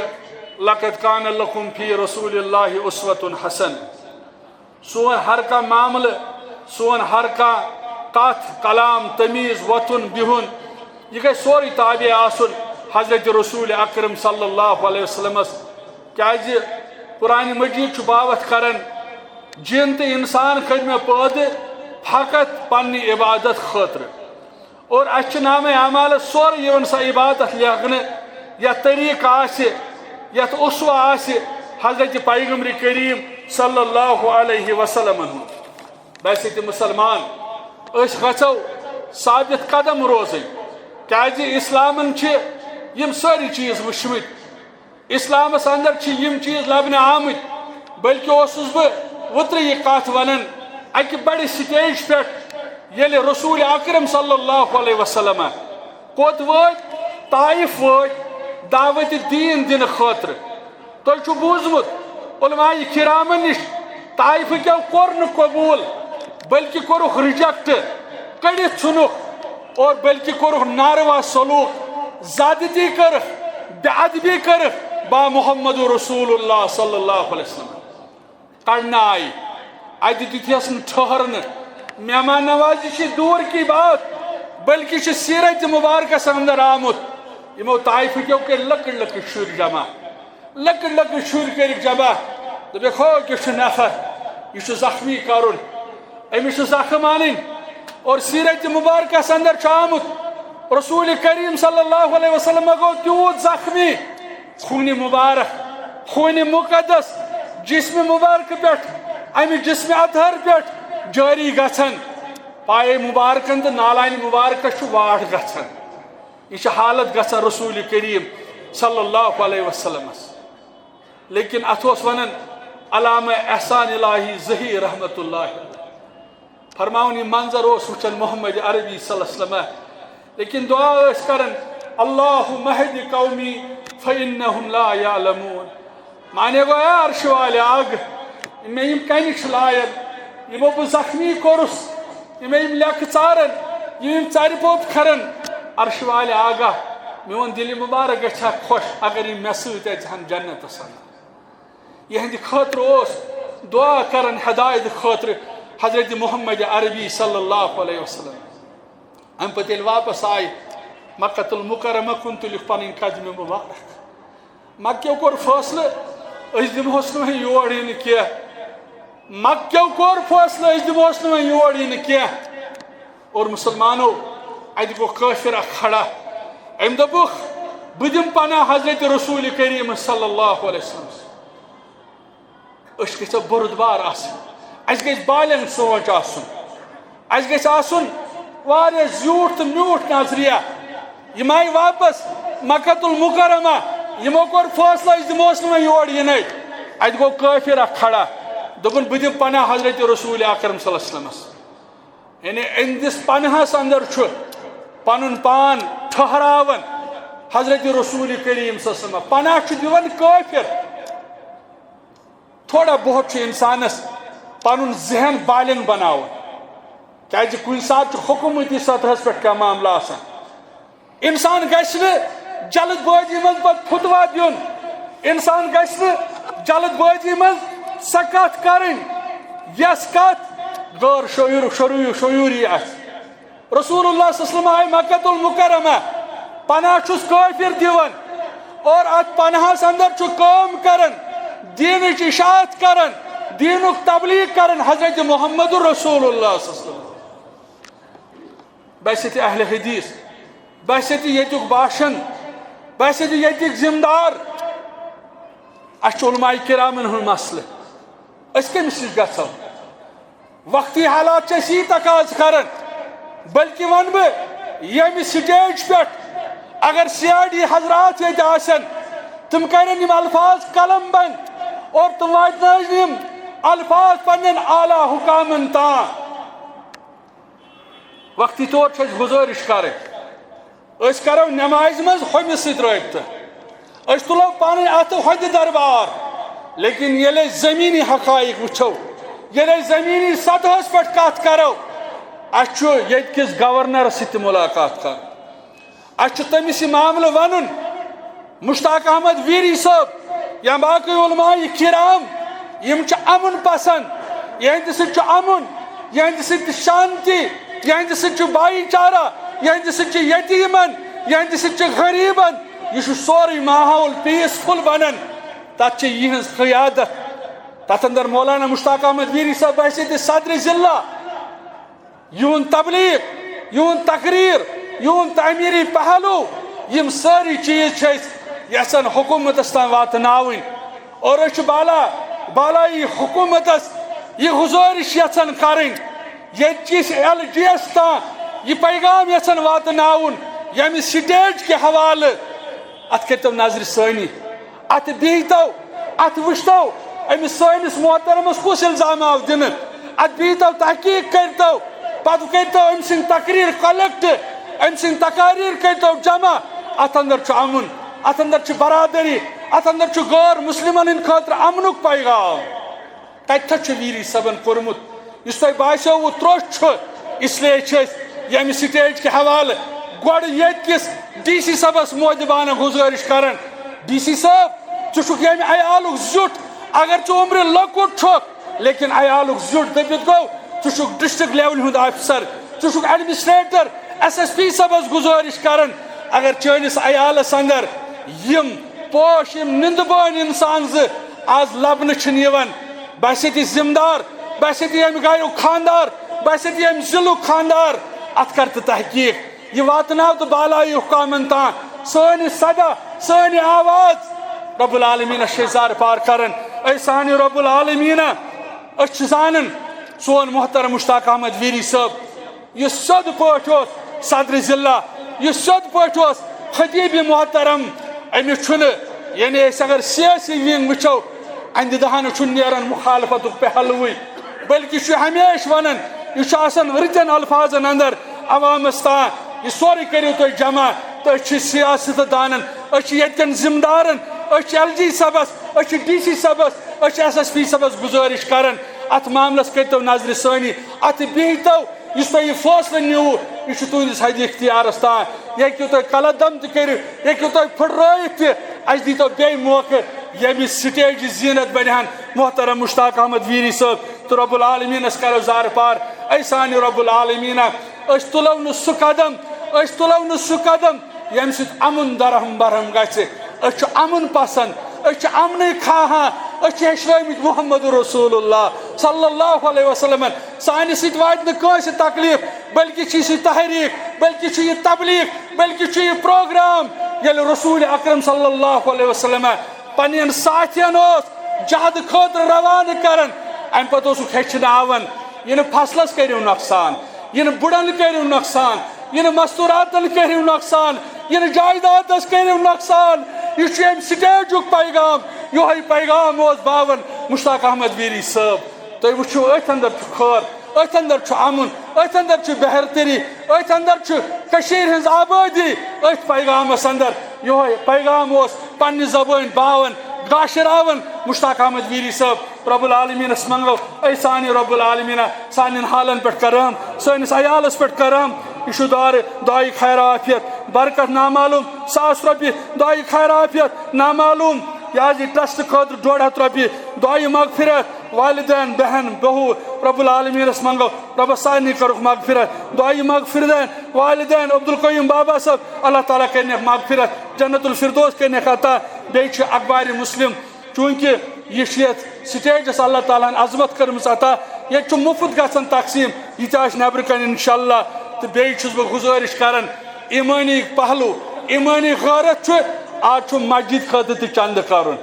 لقد کان لکم فی رسول اللہ اسوۃ حسن۔ سون ہر کانٛہہ معاملہٕ، سون ہر کانٛہہ کتھ، کلام، تمیٖز، وۄتھُن، بِہُن، یہِ گژھِ سورُے تابع آسُن حضرت رسول اکرم صلی اللہ علیہ وسلمس۔ کیازِ قرآن مجید چھُ باوتھ کران، جن تہٕ انسان کٔرۍ مےٚ پٲدٕ فقط پننہِ عبادت خٲطرٕ۔ اور اَسہِ چھُ نامہ اعمالس سورُے یِوان سۄ عبادت لیکھنہٕ، یتھ طریقہٕ آسہِ، یتھ اسوہ آسہِ حضرت پیغمبر کریم صلی اللہ علیہ وسلمن ہُنٛد۔ ویسے تہِ مسلمان، أسۍ گژھو ثابت قدم روزٕنۍ، کیازِ اسلامن چھِ یِم سٲری چیٖز وٕچھمٕتۍ۔ اسلامس اندر چھِ یِم چیٖز لبنہٕ آمٕتۍ، بلکہِ اوسُس بہٕ اوترٕ یہِ کتھ ونان، اکہِ بڑِ سٹیج پٮ۪ٹھ، ییٚلہِ رسول اکرم صلی اللہ علیہ وسلم کوٚت وٲتۍ؟ طائف وٲتۍ دعوت دین دِنہٕ خٲطرٕ۔ تۄہہِ چھُ بوٗزمُت علماء کرامن نِش، طائفہٕ کیو کوٚر نہٕ قبوٗل، بلکہِ کوٚرُکھ ریجیکٹ، کٔڑِتھ ژھُنُکھ، اور بلکہِ کوٚرُکھ ناروا سلوک، زیادتی کٔرٕکھ، بے ادبی کٔرٕکھ با محمد رسول اللہ صلی اللہ علیہ وسلم۔ کڑنہٕ آیہِ، اتہِ دِتہس نہٕ ٹھہرنہٕ۔ مہمان نوازی چھِ دوٗر کی بات، بلکہِ چھِ سیرت مبارکس اندر آمُت۔ یِمو طائفہٕ کیو کٔرۍ لۄکٕٹۍ لۄکٕٹۍ شُرۍ جمع، لۄکٕٹۍ لۄکٕٹۍ شُرۍ کٔرِکھ جمع۔ دوٚپُکھ، ہو، یہِ چھُ نفر، یہِ چھُ زخمی کرُن، أمِس چھُ زخم انٕنۍ۔ اور سیرت مبارکس اندر چھُ آمُت، رسول کریم صلی اللہ علیہ وسلم گوٚو تیوٗت زخمی، خونِ مبارک، خونِ مقدس، جسمِ مبارک پٮ۪ٹھ، امہِ جسمِ اطہر پٮ۪ٹھ جٲری گژھان۔ پایے مبارکن تہٕ نالانِ مبارکس چھُ واٹھ گژھان۔ یہِ چھِ حالت گژھان رسول کریم صلی اللہ علیہ وسلمس۔ لیکن اتھ اوس ونان علامہ احسان الہی زہی رحمت اللہ علیہ۔ فرماوُن، یہِ منظر اوس وٕچھان محمد عربی صلی اللہ علیہ وسلم، لیکن دعا ٲسۍ کران، اللہم اہد قومی فانہم لا یعلمون۔ معنی گوٚو، اے عرشہِ والے آگ، مےٚ یِم کَنہِ چھِ لایان، یِمو بہٕ زخمی کوٚرُس، یِمے یِم لیٚکہٕ ژارن، یِم یِم ژَرِ پوٚپ کھرن، عرشہِ والے آگاہ، میون دِلہِ مُبارک گژھِ ہا خۄش اگر یِم مےٚ سۭتۍ اژِ ہن جنتس اندر۔ یِہنٛدِ خٲطرٕ اوس دعا کران ہدایت خٲطرٕ حضرت محمد عربی صلی اللہ علیہ وسلم۔ امہِ پتہٕ ییٚلہِ واپس آے مکۃ المکرمہ کُن، تُلِکھ پنٕنۍ قدمہِ مبارک۔ مکیو کوٚر فٲصلہٕ، أسۍ دِمہوس نہٕ وۄنۍ یور یِنہٕ کینٛہہ۔ مکیو کوٚر فٲصلہٕ، أسۍ دِمہوس نہٕ وۄنۍ یور یِنہٕ کینٛہہ۔ اور مسلمانو، اتہِ گوٚو کٲفر اکھ کھڑا۔ أمۍ دوٚپُکھ، بہٕ دِمہٕ پناہ حضرت رسول کریم صلی اللہ علیہ وسلم۔ أسۍ گژھو بردبار آسٕنۍ، اَسہِ گژھِ بالغ سونٛچ آسُن، اَسہِ گژھِ آسُن واریاہ زیوٗٹھ تہٕ میوٗٹھ نظریہ۔ یِم آیہِ واپس مکۃ المکرمہ، یِمو کوٚر فٲصلہٕ، أسۍ دِموس نہٕ وۄنۍ یور یِنَے۔ اَتہِ گوٚو کٲفِر اَکھ کھڑا، دوٚپُن، بہٕ دِمہٕ پناہ حضرت رسول اکرم صلی اللہ علیہ وسلمس۔ یعنی، أہنٛدِس پناہس اندر چھُ پنُن پان ٹھہراوان حضرت رسول کریم صلی اللہ علیہ وسلم۔ پناہ چھُ دِوان کٲفِر۔ تھوڑا بہت چھُ انسانس پنُن ذہن بالغ بناوُن، کیازِ کُنہِ ساتہٕ چھُ حکومتی سطحس پٮ۪ٹھ کانٛہہ معاملہٕ آسان۔ انسان گژھِ نہٕ جلد بٲزی منٛز پتہٕ فتویٰ دیُن، انسان گژھِ نہٕ جلد بٲزی منٛز سۄ کتھ کرٕنۍ، یۄس کتھ غٲر شعور، شعور، شعوری آسہِ۔ رسول اللہ صلی اللہ علیہ وسلم آیہِ مکہ المکرمہ، پناہ چھُس کٲفر دِوان، اور اتھ پناہس اندر چھُ کٲم کران، دینٕچ اشاعت کران، دینُک تبلیغ کران حضرت محمد رسول اللہ صلی اللہ علیہ وسلم۔ بحیثیت اہل حدیث، بحیثیت ییٚتیُک باشند، بحیثیت ییٚتیُک ذمہٕ دار، اسہِ چھُ علماء کرامن ہُنٛد مسلہٕ، أسۍ کٔمِس نِش گژھو؟ وقتی حالات چھِ اَسہِ یی تقاضہٕ کران، بلکہِ وَنہٕ بہٕ، ییٚمہِ سٹیج پٮ۪ٹھ اگر سی آئی ڈی حضرات ییٚتہِ آسن، تِم کرن یِم الفاظ قلم بند اور تِم واتنٲوِن یِم الفاظ پننٮ۪ن اعلیٰ حکامن تام۔ وقتی طور چھِ اَسہِ گُزٲرِش کرٕنۍ، أسۍ کرو نمازِ منٛز ہُمِس سۭتۍ رٲبطہٕ، أسۍ تُلو پنٕنۍ اَتھٕ ہۄندِ دربار، لیکن ییٚلہِ أسۍ زمینی حقائق وٕچھو، ییٚلہِ أسۍ زمینی سطحس پٮ۪ٹھ کتھ کرو، اَسہِ چھُ ییٚتہِ کِس گورنرس سۭتۍ تہِ ملاقات کرُن، اَسہِ چھُ تٔمِس یہِ معاملہٕ ونُن، مشتاق احمد ویری صٲب یا باقی علماء کرام، یِم چھِ امن پسند، یِہنٛدِ سۭتۍ چھُ امن، یِہنٛدِ سۭتۍ چھِ شانتی، یِہنٛدِ سۭتۍ چھُ بھائی چارہ، یِہنٛدِ سۭتۍ چھُ یتیمن، یِہنٛدِ سۭتۍ چھُ غریبن۔ یہِ چھُ سورُے ماحول پیسفل بنان۔ تتھ چھِ یِہنٛز قیادت، تتھ اندر مولانا مشتاق احمد ویری صٲب بحیثیت صدر ضلع، یِہُنٛد تبلیغ، یِہُنٛد تقریر، یِہُنٛد تعمیری پہلو، یِم سٲری چیز چھِ أسۍ یژھان حکومتس تام واتناوٕنۍ۔ اور أسۍ چھِ بالا، بالٲیی حکومتس یہِ گزارش یژھان کرٕنۍ، ییٚتہِ کِس ایل جی یس تام یہِ پیغام یژھان واتناوُن، ییٚمہِ سٹیج کہِ حوالہٕ اتھ کٔرتو نظرِ ثٲنی۔ اتھ بِہتو، اتھ وٕچھتو، أمِس سٲنِس محترمس کُس الزام آو دِنہٕ۔ اتھ بِہتو، تحقیق کٔرتو، پتہٕ کٔرتو أمۍ سٕنٛدۍ تقریر کلیکٹ، أمۍ سٕنٛدۍ تقاریر کٔرتو جمع۔ اتھ اندر چھُ امن، اتھ اندر چھِ برادری، اتھ اندر چھُ غٲر مسلمن ہٕنٛدِ خٲطرٕ امنُک پیغام۔ تتہِ تھا چھُ ویری صٲبن کوٚرمُت؟ یُس تۄہہِ باسیووُ ترٛوٚٹھ چھُ، اس لیے چھِ أسۍ ییٚمہِ سٹیج کہِ حوالہٕ گۄڈٕ ییٚتہِ کِس ڈی سی صٲبس مودبانہ گُزٲرِش کران، ڈی سی صٲب، ژٕ چھُکھ ییٚمہِ عیالُک زیُٹھ، اگر ژٕ عمرِ لۄکُٹ چھُکھ، لیکن عیالُک زیُٹھ دٔپِتھ گوٚو، ژٕ چھُکھ ڈسٹرکٹ لیولہِ ہُنٛد آفیسر، ژٕ چھُکھ ایڈمنسٹریٹر، ایس ایس پی صٲبس گُزٲرِش کران، اگر چٲنِس عیالس اندر یِم پوش، یِم نِندٕ بٲنۍ انسان زٕ آز لبنہٕ چھِنہٕ یِوان، بہٕ ہسا تہِ ذمہٕ دار، بہٕ ہسا تہِ ییٚمہِ گرُک خاندار، بہٕ ہسا تہِ ییٚمہِ ضلعُک خاندار، اتھ کر تہٕ تحقیق۔ یہِ واتناو تہٕ بالٲیی حکامن تام سٲنۍ صدا، سٲنۍ آواز۔ رب العالمینس چھِ أسۍ زارٕ پار کران۔ اے سانہِ رب العالمینا، أسۍ چھِ زانان سون محترم مشتاق احمد ویری صٲب، یُس سیوٚد پٲٹھۍ اوس صدر ضلع، یُس سیوٚد پٲٹھۍ اوس خطیب محترم، أمِس چھُنہٕ، یعنی أسۍ اگر سیٲسی ونگ وٕچھو، اندِ دہانہٕ چھُنہٕ نیران مخالفتُک پہلوٕے، بلکہِ چھُ ہمیشہِ ونان، یہِ چھُ آسان رٕتٮ۪ن الفاظن اندر عوامس تام، یہِ سورُے کٔرِو تُہۍ جمع۔ تہٕ أسۍ چھِ سیاست دانن، أسۍ چھِ ییٚتہِ کٮ۪ن ذمہٕ دارن، أسۍ چھِ ایل جی صٲبس، أسۍ چھِ ڈی سی صٲبس، أسۍ چھِ ایس ایس پی صٲبس گُزٲرِش کران، اتھ معاملس کٔرۍتو نظرِ ثٲنی، اتھ بِہتو۔ یُس تۄہہِ یہِ فٲصلہٕ نیوٗ، یہِ چھُ تُہٕنٛدِس حدِ اختیارس تام۔ یہِ ہیٚکِو تُہۍ قلعہ دم تہِ کٔرِتھ، یہِ ہیٚکِو تُہۍ پھٕٹرٲیِتھ تہِ۔ اَسہِ دیٖتو بیٚیہِ موقعہٕ، ییٚمہِ سٹیجہِ زیٖنت بنہِ ہن محترم مشتاق احمد ویری صٲب۔ تہٕ رب العالمینس کرو زارٕ پار۔ اے سانہِ رب العالمینا، أسۍ تُلو نہٕ سُہ قدم، أسۍ تُلو نہٕ سُہ قدم، ییٚمہِ سۭتۍ امُن درہم برہم گژھِ۔ أسۍ چھِ امُن پسند، أسۍ چھِ امنٕے خواہان، أسۍ چھِ ہیٚچھنٲومٕتۍ محمد رسول اللہ صلی اللہ علیہ وسلمن۔ سانہِ سۭتۍ واتہِ نہٕ کٲنٛسہِ تکلیف، بلکہِ چھِ یہِ تحریک، بلکہِ چھُ یہِ تبلیغ، بلکہِ چھُ یہِ پروگرام۔ ییٚلہِ رسول اکرم صلی اللہ علیہ وسلم پننٮ۪ن ساتھین اوس جہد خٲطرٕ روانہٕ کران، امہِ پتہٕ اوسُکھ ہیٚچھناوان، یِنہٕ فصلس کٔرِو نۄقصان، یِنہٕ بُڑن کٔرِو نۄقصان، یِنہٕ مستوراتن کٔرِو نۄقصان، یِنہٕ جائیدادس کٔرِو نۄقصان۔ یہِ چھُ امہِ سٹیجُک پیغام، یِہوٚے پیغام اوس باوان مشتاق احمد ویری صٲب۔ تُہۍ وٕچھِو، أتھۍ اندر چھُ خٲر، أتھۍ اندر چھُ امُن، أتھۍ اندر چھُ بہتری، أتھۍ اندر چھُ کٔشیٖرِ ہٕنٛز آبٲدی۔ أتھۍ پیغامس اندر، یِہوٚے پیغام اوس پننہِ زبٲنۍ باوان، گاشراوان مشتاق احمد ویری صٲب۔ رب العالمینس منگو، اے سانہِ رب العالمینا، سانٮ۪ن حالن پٮ۪ٹھ کر رحم، سٲنِس عیالس پٮ۪ٹھ کر رحم۔ یہِ چھُ دارِ دعایہِ خیر عافیت، برکت نامعلوم، ساس رۄپیہِ دعایہِ خیر عافیت نامعلوم۔ یہِ حظ یہِ ٹرسٹ خٲطرٕ ڈۄڈ ہتھ رۄپیہِ، دعایہِ مغفرت، والدین، بہن، بہو، رب العالمینس منٛگو، رۄبس سارنٕے کٔرٕکھ مغفرت، دعایہِ مغفرت، والدین عبدالقیوم بابا صٲب، اللہ تعالیٰ کٔرنَکھ مغفرت، جنت الفردوس کٔرنَکھ عطا۔ بیٚیہِ چھُ اخبارِ مسلم، چوٗنٛکہِ یہِ چھُ یَتھ سٹیجس اللہ تعالیٰ ہن عظمت کٔرمٕژ عطا، ییٚتہِ چھُ مُفت گژھان تقسیٖم، یہِ تہِ آسہِ نٮ۪برٕ کنہِ انشاءاللہ۔ تہٕ بیٚیہِ چھُس بہٕ گُزٲرِش کران، ایمٲنی پہلو، ایمٲنی غٲرت چھُ، آز چھُ مسجد خٲطرٕ تہِ چندٕ کرُن،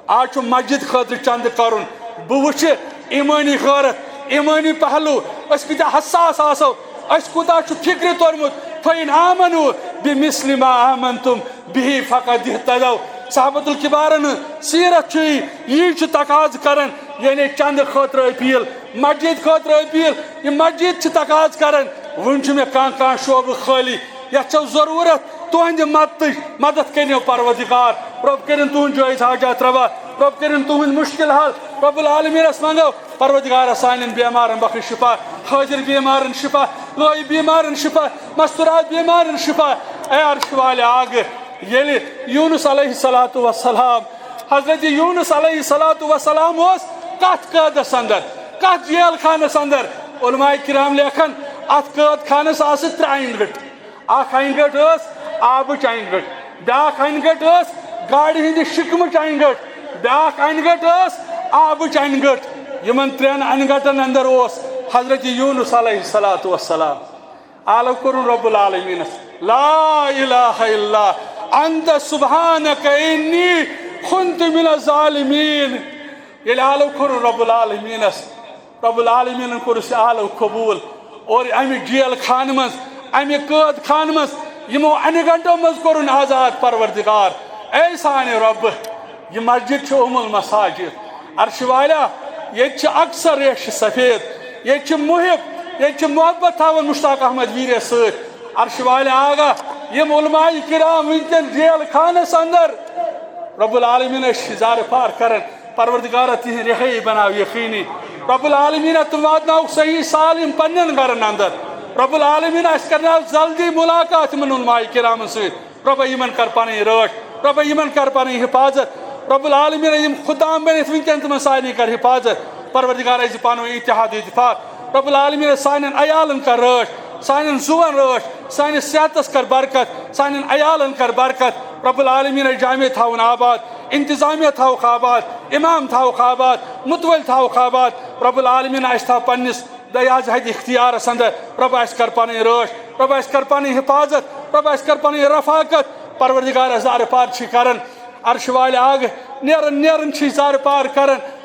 آز چھُ مسجد خٲطرٕ چندٕ کرُن۔ بہٕ وٕچھِ ایمٲنی غٲرت، ایمٲنی پہلو، أسۍ کۭتیٛاہ حساس آسو، أسۍ کوٗتاہ چھُ فکرِ توٚرمُت۔ فَإِنْ آمَنُوا بِمِثْلِ مَا آمَنْتُمْ بِهِ فَقَدِ اهْتَدَوْا۔ صحابۃ الکبارن سیرت چھُ یی، یی چھُ تقاضہٕ کران، یعنی چندٕ خٲطرٕ اپیل، مسجد خٲطرٕ اپیل۔ یہِ مسجد چھِ تقاضہٕ کران، وُنہِ چھُ مےٚ کانٛہہ کانٛہہ شعبہٕ خٲلی، یتھ چھو ضروٗرت تُہنٛدِ مدتٕچ، مدد کٔرِو پروردگار۔ رۄب کٔرِن تُہنٛد جٲیز حاجات روا، رۄب کٔرِن تُہنٛد مُشکل حل۔ رب العالمینس منٛگو، پروردگارا سانٮ۪ن بیمارن بخش شفا، حٲضِر بیمارن شفا، غٲیب بیمارن شفا، مستورات بیمارن شفا۔ اے عرش والے آگہٕ، ییٚلہِ یونس علیہ الصلوۃ والسلام، حضرت یونس علیہ الصلوۃ والسلام اوس کتھ قٲدس اندر، کتھ جیل خانس اندر، علماء کرام لیکھان، اتھ قٲد خانس آسہٕ ترٛےٚ انہِ گٔٹۍ۔ اکھ انہِ گٔٹ ٲس آبٕچ انہِ گٔٹ، بیٛاکھ انہِ گٔٹ ٲس گاڈِ ہٕنٛدِ شِکمٕچ انہِ گٔٹ، بیٛاکھ انہِ گٔٹ ٲس آبٕچ انہِ گٔٹ۔ یِمن ترٛٮ۪ن انہِ گٹن اندر اوس حضرت یونس علیہ الصلوۃ والسلام۔ آلو کوٚرُن رب العالمینس، لا الہ الا انت سبحانک انی کنت من الظالمین۔ ییٚلہِ آلو کوٚرُن رب العالمینس، رب العالمینن کوٚرُس یہِ آلو قبول۔ اور امہِ جیل خانہٕ منٛز، امہِ قٲد خانہٕ منٛز، یِمو انہِ گنٹو منٛز کوٚرُن آزاد پروردگار۔ اے سانہِ رۄبہٕ، یہِ مسجد چھِ ام المساجد۔ عرش والیا، ییٚتہِ چھِ اکثر ریشہِ سفید، ییٚتہِ چھِ محب، ییٚتہِ چھِ محبت تھاوان مشتاق احمد ویرے سۭتۍ۔ عرش والیا آگاہ، یِم علماء کرام وٕنکٮ۪ن جیل خانس اندر، رب العالمین ٲسۍ زارٕ پار کران۔ پروردگارا، تِہنٛز رہٲیی بناو یقینی۔ رب العالمین، تِم واتناوُکھ صحیح سالم پننٮ۪ن گرن اندر۔ رب العالمین، اسہِ کرناو جلدی ملاقات یِمن علماء کرامن سۭتۍ۔ رۄبا، یِمن کر پنٕنۍ رٲچھ۔ رۄبا، یِمن کر پنٕنۍ حفاظت۔ رب العالمین، یِم خدام بٔنِتھ وٕنکٮ۪ن، تِمن سارنٕے کر حفاظت۔ پروردگارا، زِ پانہٕ ؤنۍ اتحاد و اتفاق۔ رب العالمین، سانٮ۪ن عیالن کر رٲچھ، سانٮ۪ن زُوَن رٲچھ، سانِس صحتس کر برکت، سانٮ۪ن عیالن کر برکت۔ رب العالمین، جامع تھاوُن آباد، انتظامیہ تھاوُکھ آباد، امام تھاوُکھ آباد، متوٲلۍ تھاوُکھ آباد۔ رب العالمین، اسہِ تھاو پننِس دیا حظ حد اختیارس اندر۔ رۄب، اسہِ کر پنٕنۍ رٲچھ، رۄب، اسہِ کر پنٕنۍ حفاظت، رۄب، اسہِ کر پنٕنۍ رفاقت۔ پروردگار، زارٕ پار چھی کران، عرش والہِ آگہٕ نیران نیران چھی زارٕ پار کران۔